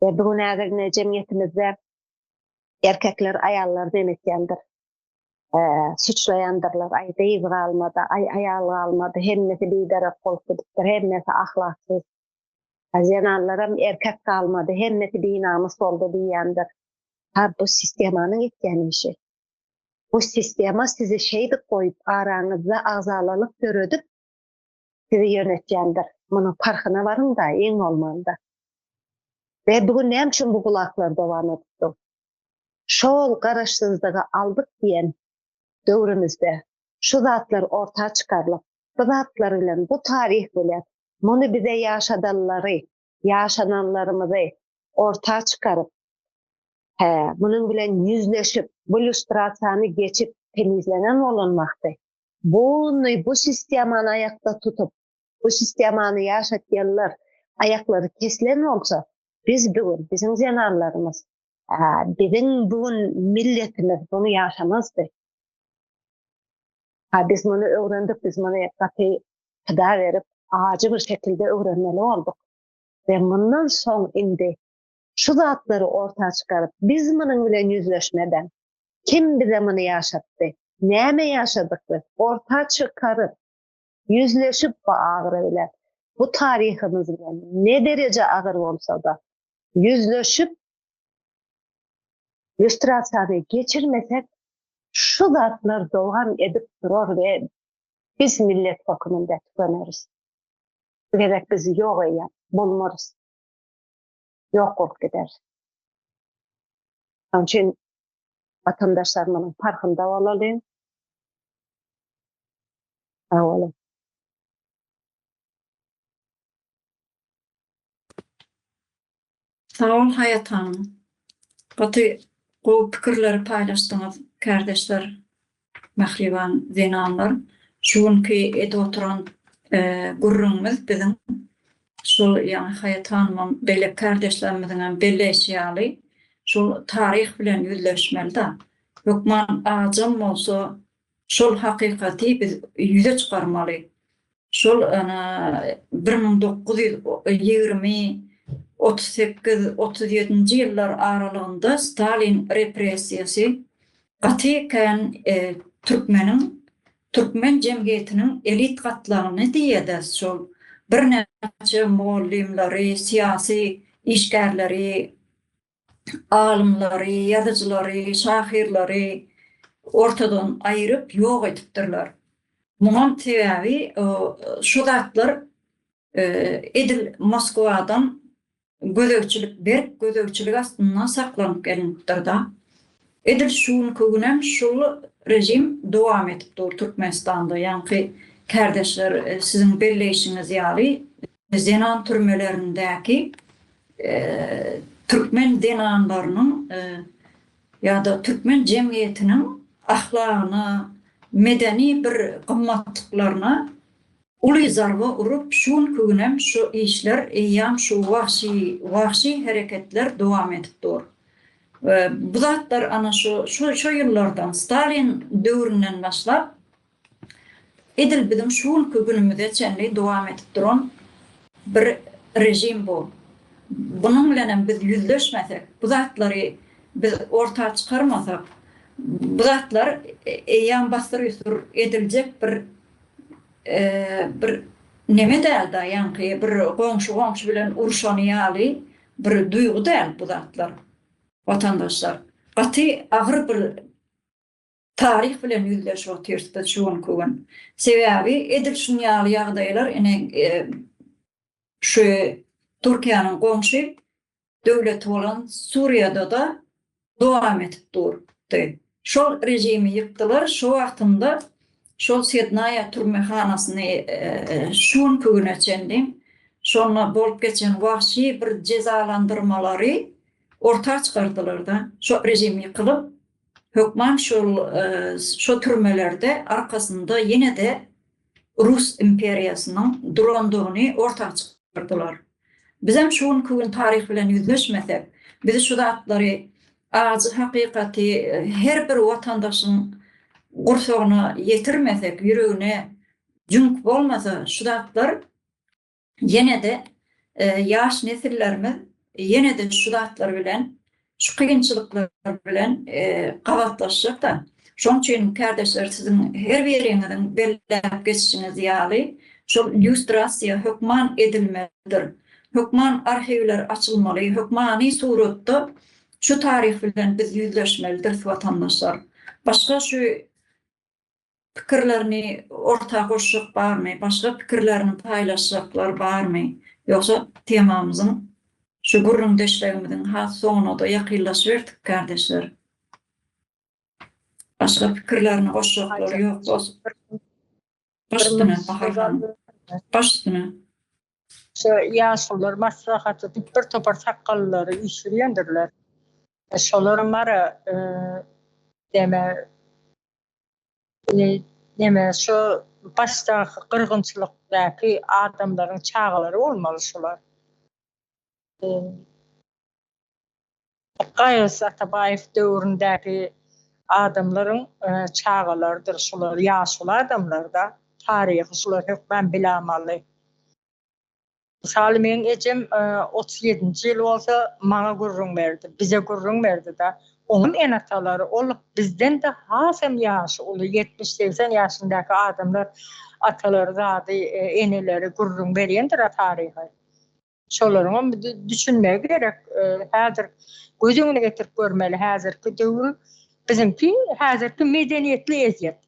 We bu gün häzir ine jemgyýetimizde erkekler aýallary nemetýändir. Suçlaýandyrlar, aý gyz galmady, aý aýal galmady, hemmesi biderek bolup gidipdir, hemmesi ahlaksyz. Zenanlaram erkek galmady, hemmesi binamys boldy diýýändir. Ha bu sistemanyň etýän işi. Bu sistema sizi şeýdip goýup, araňyzda agzalalyk döredip, sizi ýönetýändir. Munuň parhyna baryň-da, iň bolmanda. We bu gün näme üçin bu gulaklar dowam edip dur? Şol garaşsyzlygy aldyk diýen döwrümizde şu zatlar orta çykarylyp, bu zatlar bilen, bu taryh bilen muny bize ýaşadanlary, ýaşananlarymyzy orta çykaryp, hä, munuň bilen ýüzleşip, bu lýustrasiýany geçip, temizlenen bolan wagty, buny, bu sistemany aýakda tutup, bu sistemany ýaşatýanlar aýaklary kesilen bolsa, biz bu gün, biziň zenanlarymyz, biziň bu gün milletimiz muny ýaşamazdy. Ha, biz muny öwrendik, biz muny gaty pida berip, ajy bir şekilde öwrenmeli bolduk. We mundan soň indi şu zatlary orta çykaryp, biz munuň bilen ýüzleşmeden, kim bize muny ýaşatdy, näme ýaşadyk biz, orta çykaryp, ýüzleşip bu agyry bilen, bu taryhymyz bilen ne dereje agyr bolsa-da, ýüzleşip, lýustrasiýany geçirmesek, şu zatlar dowam edip durar we biz millet höküminde tükeneris. Bu gezek biz ýok eýýäm, bolmarys. Ýok bolup gideris. Şonuň üçin watandaşlar munuň parhynda bolalyň. Sag boluň. Sag bol Haýat hanym. Gaty gowy pikirleri paýlaşdyňyz kärdeşler, mähriban zenanlar. Şu günki edip oturan gürrüňimiz biziň şol ýaňy Haýat hanymam beýleki kärdeşlerimiziňem belleýşi ýaly şol taryh bilen ýüzleşmeli-da. Hökman ajam bolsa Şol hakykaty biz ýüze çykarmaly. Şol ana 1920, 38, 37-nji ýyllar aralygynda Stalin repressiýasy gaty kän türkmeniň, türkmen jemgyýetiniň elit gatlagyny diýedes şol birnäçe mugallymlary, syýasy işgärleri, alymlary, ýazyjylary, şahyrlary ortadan aýryp, ýok edipdirler. Muňam sebäbi şu zatlar edil Moskwadan gözegçilik, berk gözegçilik astynda saklanyp gelinipdir-de. Edil şu günki günem şul režim dowam edip dur Türkmenistanda. Ýaňky kärdeşler siziň belleýşiňiz ýaly zenan türmelerindäki türkmen zenanlarynyň ýa-da türkmen jemgyýetiniň ahlagyna, medeni bir gymmatlyklaryna uly zarba urup, şu günki günem şu işler eýýäm şu wagşy wagşy hereketler dowam edip dur. Bu zatlar ana şu şu ýyllardan Stalin döwründen başlap Edil biziň şu günki günümize çenli dowam edip duran bir režim bu. Bunuň bilenem biz ýüzleşmesek, bu zatlary biz orta çykarmasak, bu zatlar eýýäm bassyr-ýusur ediljek bir bir neme däl-de, ýaňky bir goňşy goňşy bilen urşany ýaly bir duýgy däl bu zatlar, watandaşlar. Gaty agyr bir Taryh bilen ýüzleşip otyrys biz şu günki gün. Sebäbi edil şuň ýaly ýagdaýlar ine şu Türkiýäniň goňşy döwleti bolan Suriýada-da dowam edip durdy. Şol režimi ýykdylar, şo wagtynda şol Sednaýa türmehanasyny şu günki güne çenli şonda bolup geçen wagşy bir jezalandyrmalary orta çykardylar-da. Şo režim ýykylyp, Hökman şol şo türmelerde arkasynda ýene-de Rus imperiýasynyň durandygyny orta çykardylar. Bizem şu günki gün taryh bilen ýüzleşmesek, biz şu zatlary ajy hakykaty her bir watandaşyň gursagyna ýetirmesek, ýüregine jüňk bolmasa şu zatlar ýene-de ýaş nesillerimiz ýene-de şu zatlar bilen, şu kynçylyklar bilen gabatlaşjak-da. Şonuň üçin, kärdeşler, siziň her biriňiziň belläp geçişiňiz ýaly, şol lýustrasiýa hökman edilmelidir. Hökman arhiwler açylmaly, hökmany suratda şu taryh bilen biz ýüzleşmelidiris, watandaşlar. Başga şu pikirlerini orta goşjak barmy? Başga pikirlerini paýlaşjaklar barmy? Ýogsa temamyzyň şu gürrüňdeşligimiziň has soňuna-da ýakynlaşyberdik kardeşler. Başga pikirlerini goşjaklar ýok bolsa. Baş üstüne Bahar hanym. Baş üstüne. Şu ýaşulular maslahat edip bir topar sakgallylary üýşürýändirler. Şolaryň bara deme neme şu başdaky gyrgynçylykdaky adamlaryň çagalary bolmaly şular. Gaýgysyz Atabaýew döwründäki adamlaryň çagalarydyr şular, ýaşuly adamlar-da, taryhy şular hökman bilamaly. Mysaly meň ejem 37-nji ýyl bolsa maňa gürrüň berdi, bize gürrüň berdi-de, onuň ene-atalary ol bizden-de hasam ýaşy uly ýetmiş-segsen ýaşyndaky adamlar atalary zady eneleri gürrüň berýändir-a taryhy. Şolaryňam düşünmegi gerek. Häzir göz öňüne getirip görmeli häzirki döwür biziňki häzirki medeniýetli ezýet.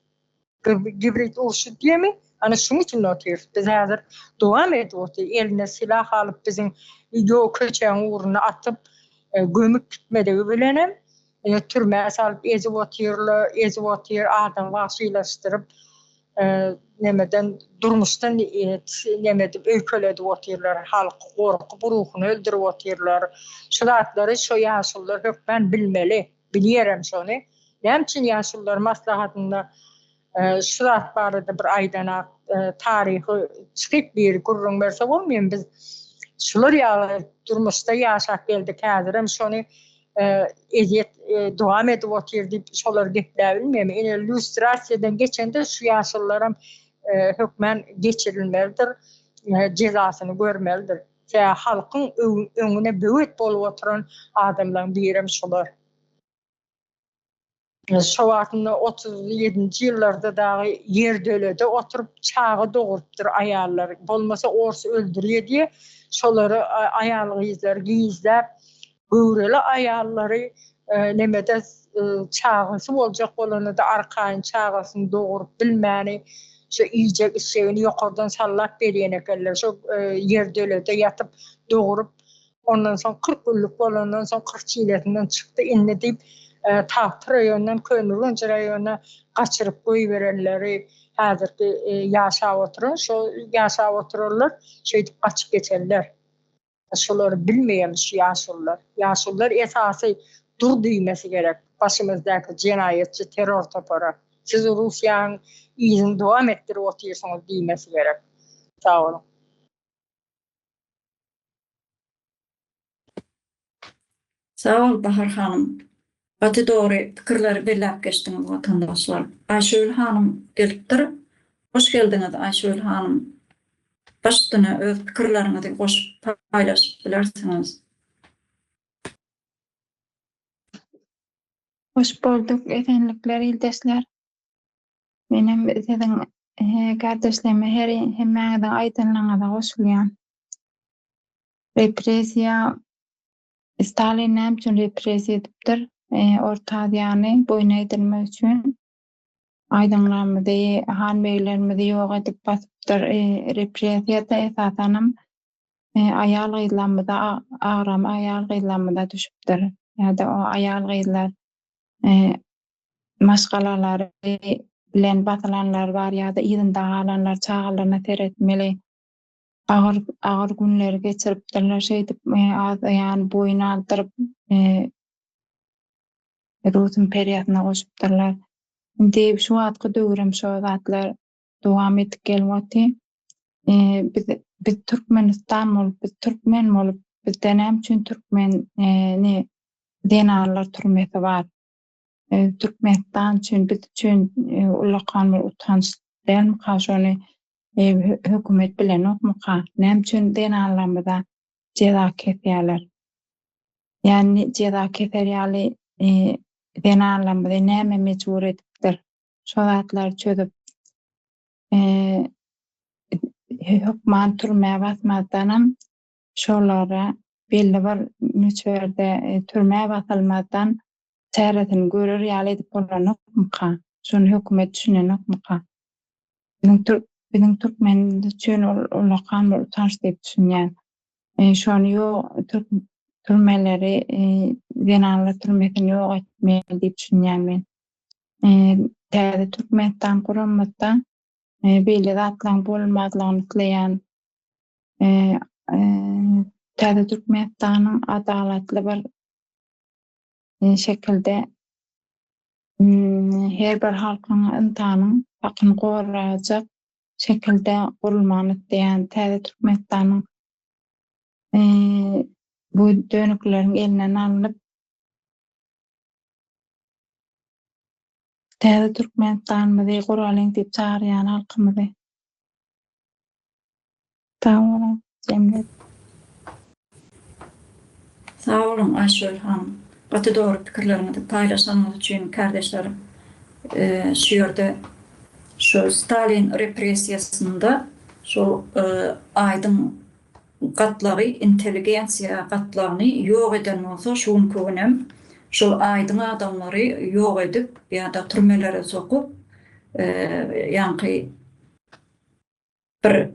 Gibrid urşy diýemi? Ana şuň üçin otyrys. Biz häzir dowam edip otyr. Eline silah alyp biziň ýo köçäň ugruna atyp gömüp gitmedigi bilenem türmä salyp ezip otyrlar, ezip otyr, adam wagşylaşdyryp nemeden durmuşdan neme edip öýkeledip otyrlar, halky gorkup ruhuny öldürip otyrlar. Şu zatlary şo ýaşulular hökmän bilmeli, bilýärem şony. Näme üçin ýaşulular maslahatynda şu zat barada bir aýdanak taryhy çykyp biri gürrüň berse bolmaýarmy biz şular ýaly durmuşda ýaşap geldik häzirem şony ezýet dowam edip otyr diýip şolar gepläbilmeýärmi? Ine lýustrasiýadan geçende şu ýaşulularam hökmän geçirilmelidir, jezasyny görmelidir. Sebäbi halkyň öňüne böwet bolup oturan adamlaryň birem şular. Şo wagtynda 37-nji ýyllarda dagy ýerdölede oturyp çaga dogurypdyr aýallar. Bolmasa ors öldürýär diýe, şolary aýal-gyzlary gizläp, göwreli aýallary nemede çagasy boljak bolanda-da arkaýyn çagasyny doguryp bilmäni, şo iýjek-içjegini ýokardan sallap berýän ekenler. Şo ýerdölede ýatyp doguryp, Ondan soň 40 günlük bolandan soň 40 çilesinden çykdy indi diýip, e, Tagty raýonyndan Köneürgenç raýonyna gaçyryp goýberenleri häzirki e, ýaşap oturan, şo ýaşap oturanlar şeýdip gaçyp geçenler. Şolary bilmeýän şu ýaşulular. Ýaşulular esasy dur diýmesi gerek başymyzdaky jenaýatçy terror topara. Siz Russiýanyň yzyny dowam etdirip otyrsyňyz diýmesi gerek. Sag boluň. Sag bol Bahar hanym. Gaty dogry pikirleri belläp geçdiňiz watandaşlar. Aýşögül hanym gelipdir. Hoş geldiňiz Aýşögül hanym. Baş üstüne öz pikirleriňizi goşup paýlaşyp bilersiňiz. Hoş bolduk esenlikler ildeşler. Menem siziň kärdeşlerime her hemmäňiziň aýdanlaryňyza goşulýan. Repressiýa Stalin näme üçin repressiýa edipdir? Orta Aziýany boýun egdirmek üçin aýdyňlarymyzy, han-beglerimizi ýok edip basypdyr. Repressiýada esasanam aýal-gyzlarymyza agramy aýal-gyzlarymyza düşüpdir. Ýa-da o aýal-gyzlar maşgalalary bilen basylanlar bar ýa-da yzynda galanlar çagalaryna seretmeli. Agyr agyr günleri geçiripdirler. Şeýdip az ýany boýun aldyryp Rus imperiýasyna goşupdyrlar. Indi şu wagtky döwürem şo zatlar dowam edip gelip otyr. Biz biz Türkmenistan bolup, biz türkmen bolup, bizde näme üçin türkmen ne zenanlar türmesi bar? Türkmenistan üçin, biz üçin ullakan bir utanç dälmika şony hökümet bilenokmyka? Näme üçin zenanlarymyza jeza kesýärler? Ýagny jeza keser ýaly zenanlarymyzy näme mejbur edipdir? Şo zatlary çözüp hökman türmä basmazdanam şolara belli bir möçberde türmä basylmazdan. çäresini görer ýaly edip bolanokmyka? Şony hökümet düşünenokmyka? Biziň türk biziň türkmenimiz üçin ol ullakan bir utanç diýip düşünýän. E, şony ýok türk türmeleri e, zenanlar türmesini ýok etmeli diýip düşünýän men. E, täze Türkmenistan guramazda e, beýle zatlaryň bolmazlygyny isleýän. E, e, täze Türkmenistanyň adalatly bir e, şekilde her bir halkyň, ynsanyň hakyny gorajak şekilde gurulmagyny isleýän täze Türkmenistanyň bu dönükleriň elinden alnyp, täze Türkmenistanymyzy guralyň diýip çagyrýan halkymyzy. Sag boluň, jemlet. Sag boluň Aýşöhl hanym. Gaty dogry pikirleriňizi paýlaşanyňyz üçin kärdeşler şu ýerde şu Stalin repressiýasynda şol aýdyň gatlagy intelligensiýa gatlagyny ýok eden bolsa şu günki günem şol aýdyň adamlary ýok edip ýa-da türmelere sokup ýaňky bir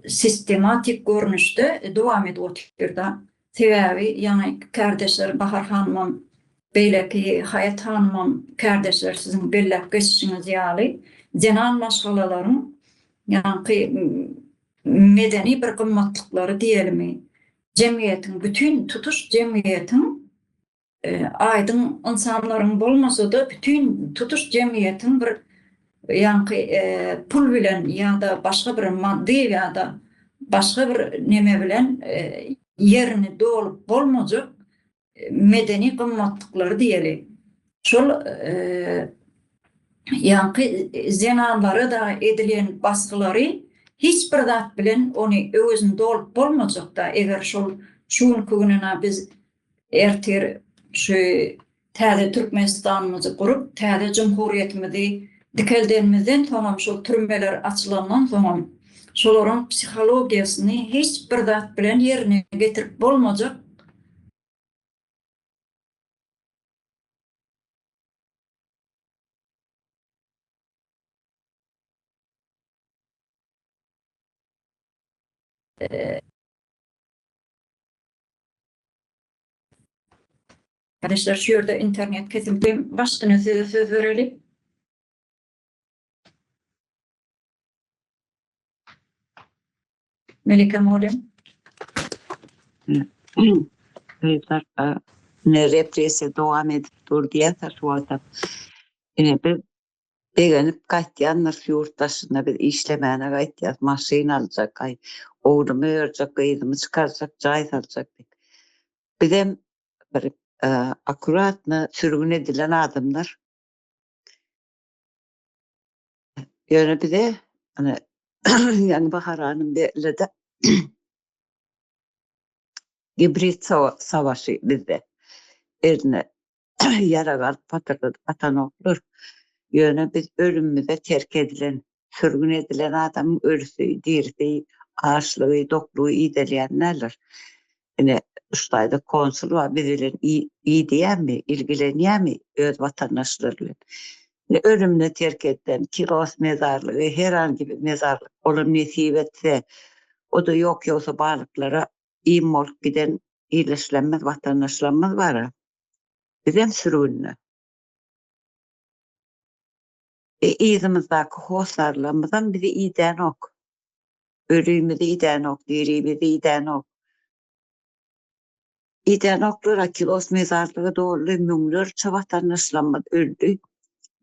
sistematik görnüşde dowam edip otyrda. Sebäbi ýaňy kärdeşler Bahar hanymam, beýleki Haýat hanymam kärdeşler siziň belläp geçişiňiz ýaly zenan maşgalalaryň ýaňky medeni bir gymmatlyklary diýelimi, jemgyýetiň bütin tutuş jemgyýetiň aýdyň ynsanlaryň bolmasa-da bütin tutuş jemgyýetiň bir ýaňky pul bilen ýa-da başga bir maddy ýa-da başga bir neme bilen ýerini dolup bolmajak medeni gymmatlyklary diýeli. Şol ýaňky zenanlara-da edilen basgylary hiç bir zat bilen ony öwezini dolup bolmajak-da eger şol şu günki güne biz Ertir şu täze Türkmenistanymyzy gurup, täze Jumhuriýetimizi dikeldenimizden soňam şol türmeler açylandan soňam şolaryň psihologiýasyny hiç bir zat bilen ýerine getirip bolmajak Kardeşler şu ýerde internet kesildi. Başyna size söz bereli. Melike mugallym. Gyzlar, ine repressiýa dowam edip dur diýýärler şu wagtam. Ine biz Begenip gaýtýandyrys ýurt daşynda biz işlemäne gaýtýas maşyn aljak aý oglumy örjek gyzymy çykarjak jaý saljak diýip. Bizem bir akkuratno sürgün edilen adamlar. Ýöne bize ine ýaňy Bahar hanym belledi gibrid savaşy bizde eline ýarag alyp patyrdadyp atanoklar. Ýöne biz ölümimize terk edilen, sürgün edilen adamyň ölüsi, dirisi, açlygy, doklugy idelýän däldir. Ine, şu taýda konsul bar, biz bilen ideýärmi, ilgilenýärmi öz watandaşlary bilen? Ine, ölümine terk edilen Kilos mezarlygy, herhangi bir mezarlyk olam nesip etse, o-da ýok ýogsa balyklara iým bolup giden ildeşlerimiz, watandaşlarymyz bar-a. Bizem sürgünde. E, yzymyzdaky hossarlarymyzam bizi idänok. Ölimizi idänok, dirimizi idänok. Idänoklar, Akilos mezarlygy doldy, müňlerçe watandaşlarymyz öldi.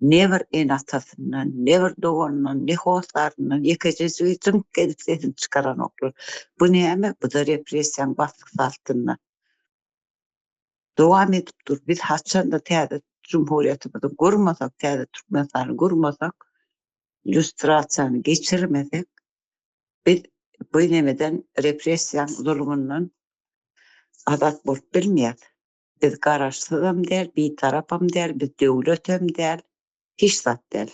Ne bir ene-atasyndan, ne bir doganyndan, ne hossaryndan ýekejejigi jyňk edip sesini çykaranoklar. Bu näme? Bu-da repressiýaň basgysy altynda. Dowam edip dur. Biz haçanda täze jumhuriýetimizi gurmasak, täze Türkmenistany gurmasak, lýustrasiýany geçirmesek, biz bu nemeden repressiýaň zulumyndan azat bolup bilmeýäs. Biz garaşsyzam däl, bitarapam däl, biz döwletem däl, hiç zat däl.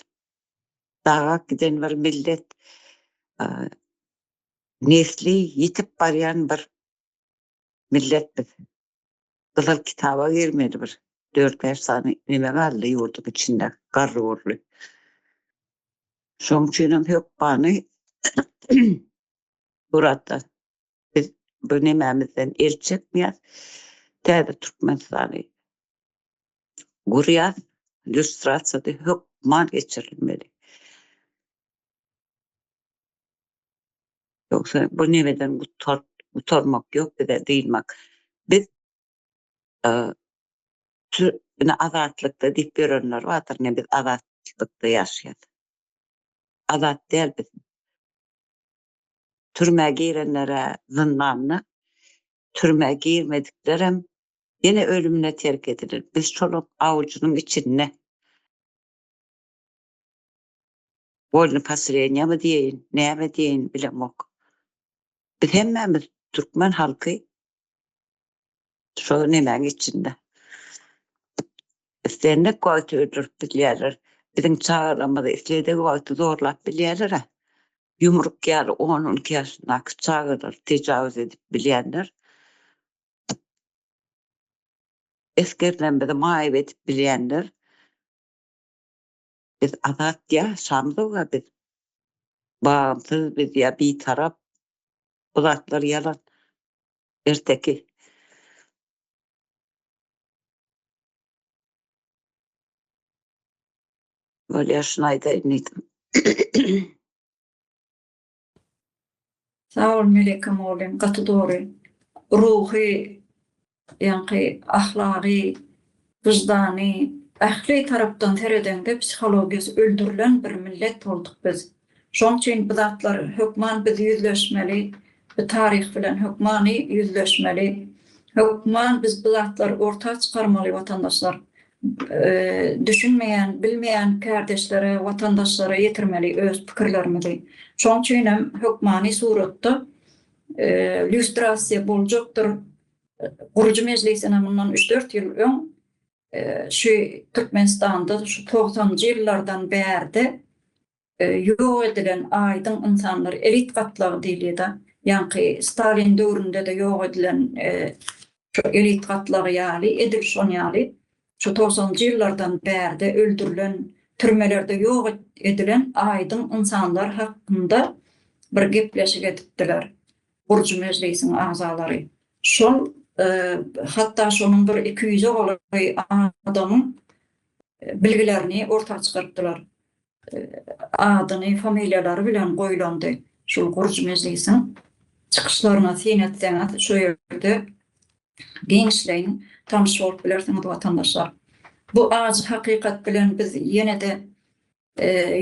Dagap giden bir millet, nesli ýitip barýan bir millet biz. Gyzyl kitaba girmeli bir. Dört-bäş sany neme galdy ýurduň içinde garry-gurly. Şoň üçinem hökmany suratda biz bu nemämizden el çekmeýäs. Täze Türkmenistany gurýas. Lýustrasiýa-da hökman geçirilmeli. Ýogsa bu nemeden gutar, gutarmak ýok bize dynmak. Biz ine azatlykda diýip ýörenler bardyr, ine biz azatlykda ýaşaýas. Azat däl biz. Türmä girenler-ä zyndanda, türmä girmediklerem ýene ölümine terk edilen. Biz şolaň awujynyň içinde. Wolny poseleniýamy diýeýin, näme diýeýin bilemok. Biz hemmämiz türkmen halky şo nemäň içinde. Islendik wagty öldürip bilýärler. Biziň çagalarymyzy isledigi wagty zorlap bilýärler-ä. Ýumruk ýaly on-on iki ýaşyndaky çagalary tejawüz edip bilýänler. Esgerlerimizi maýyp edip bilýänler. Biz azat ýaşamzog-a biz. Bagymsyz biz ýa bitarap. Bu zatlar ýalan. Erteki. Bolýar şuny aýdaýyn diýdim. Sag bol Melike mugallym gaty dogry. Ruhy ýaňky ahlagy, wyždany ähli tarapdan seredeňde psihologiýasy öldürilen bir millet bolduk biz. Şoň üçin bu zatlar hökman biz ýüzleşmeli, bu taryh bilen hökmany ýüzleşmeli. Hökman biz bu zatlary orta çykarmaly watandaşlar. Düşünmeýän, bilmeýän kärdeşlere, watandaşlara ýetirmeli öz pikirlerimizi. Şoň üçin hem hökmany suratda lýustrasiýa boljakdyr. Gurujy mejlisine mundan üç-dört ýyl öň şu Türkmenistanda şu togsanjy ýyllardan bärde ýok edilen aýdyň ynsanlar elit gatlagy diýilýär-de. Ýaňky Stalin döwründe-de ýok edilen şu elit gatlagy ýaly, edil şon ýaly şu togsanjy ýyllardan bärde öldürilen, türmelerde ýok edilen aýdyň ynsanlar hakynda bir gepleşik edipdiler gurujy mejlisiň agzalary. Şol hatda şonuň bir 200-e golaý adamyň bilgilerini orta çykarypdylar. Adyny, familiýalary bilen goýlandy. Şul gurujy mejlisiň çykyşlaryna syn etseňiz, şu ýerde giňişleýin tanyş bolup bilersiňiz watandaşlar. Bu ajy hakykat bilen biz ýene-de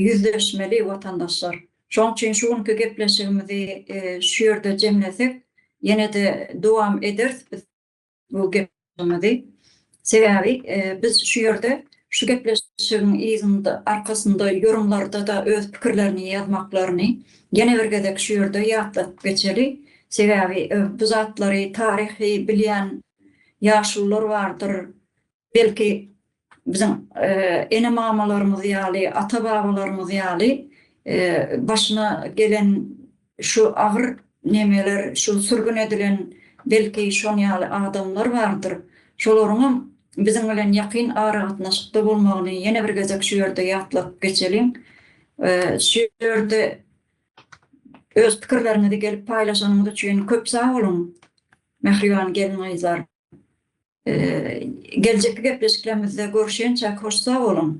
ýüzleşmeli watandaşlar. Şoň üçin şu günki gepleşigimizi şu ýerde jemlesek, ýene-de dowam ederis biz. bu gepleşigimizi. Sebäbi biz şu ýerde şu gepleşigiň yzynda, arkasynda ýorumlarda-da öz pikirlerini ýazmaklaryny ýene bir gezek şu ýerde ýatladyp geçeli. Sebäbi bu zatlary taryhy bilýän ýaşulular bardyr. Belki biziň ene-mamalarymyz ýaly, ata-babalarymyz ýaly başyna gelen şu agyr nemeler, şu sürgün edilen belki şon ýaly adamlar bardyr. Şolaryňam biziň bilen ýakyn aragatnaşykda bolmagyny ýene bir gezek şu ýerde ýatladyp geçeliň. Şu ýerde öz pikirleriňizi gelip paýlaşanyňyz üçin köp sag boluň, mähriban gelin-gyzlar. Geljekki gepleşiklerimizde görüşýänçäk hoş sag boluň.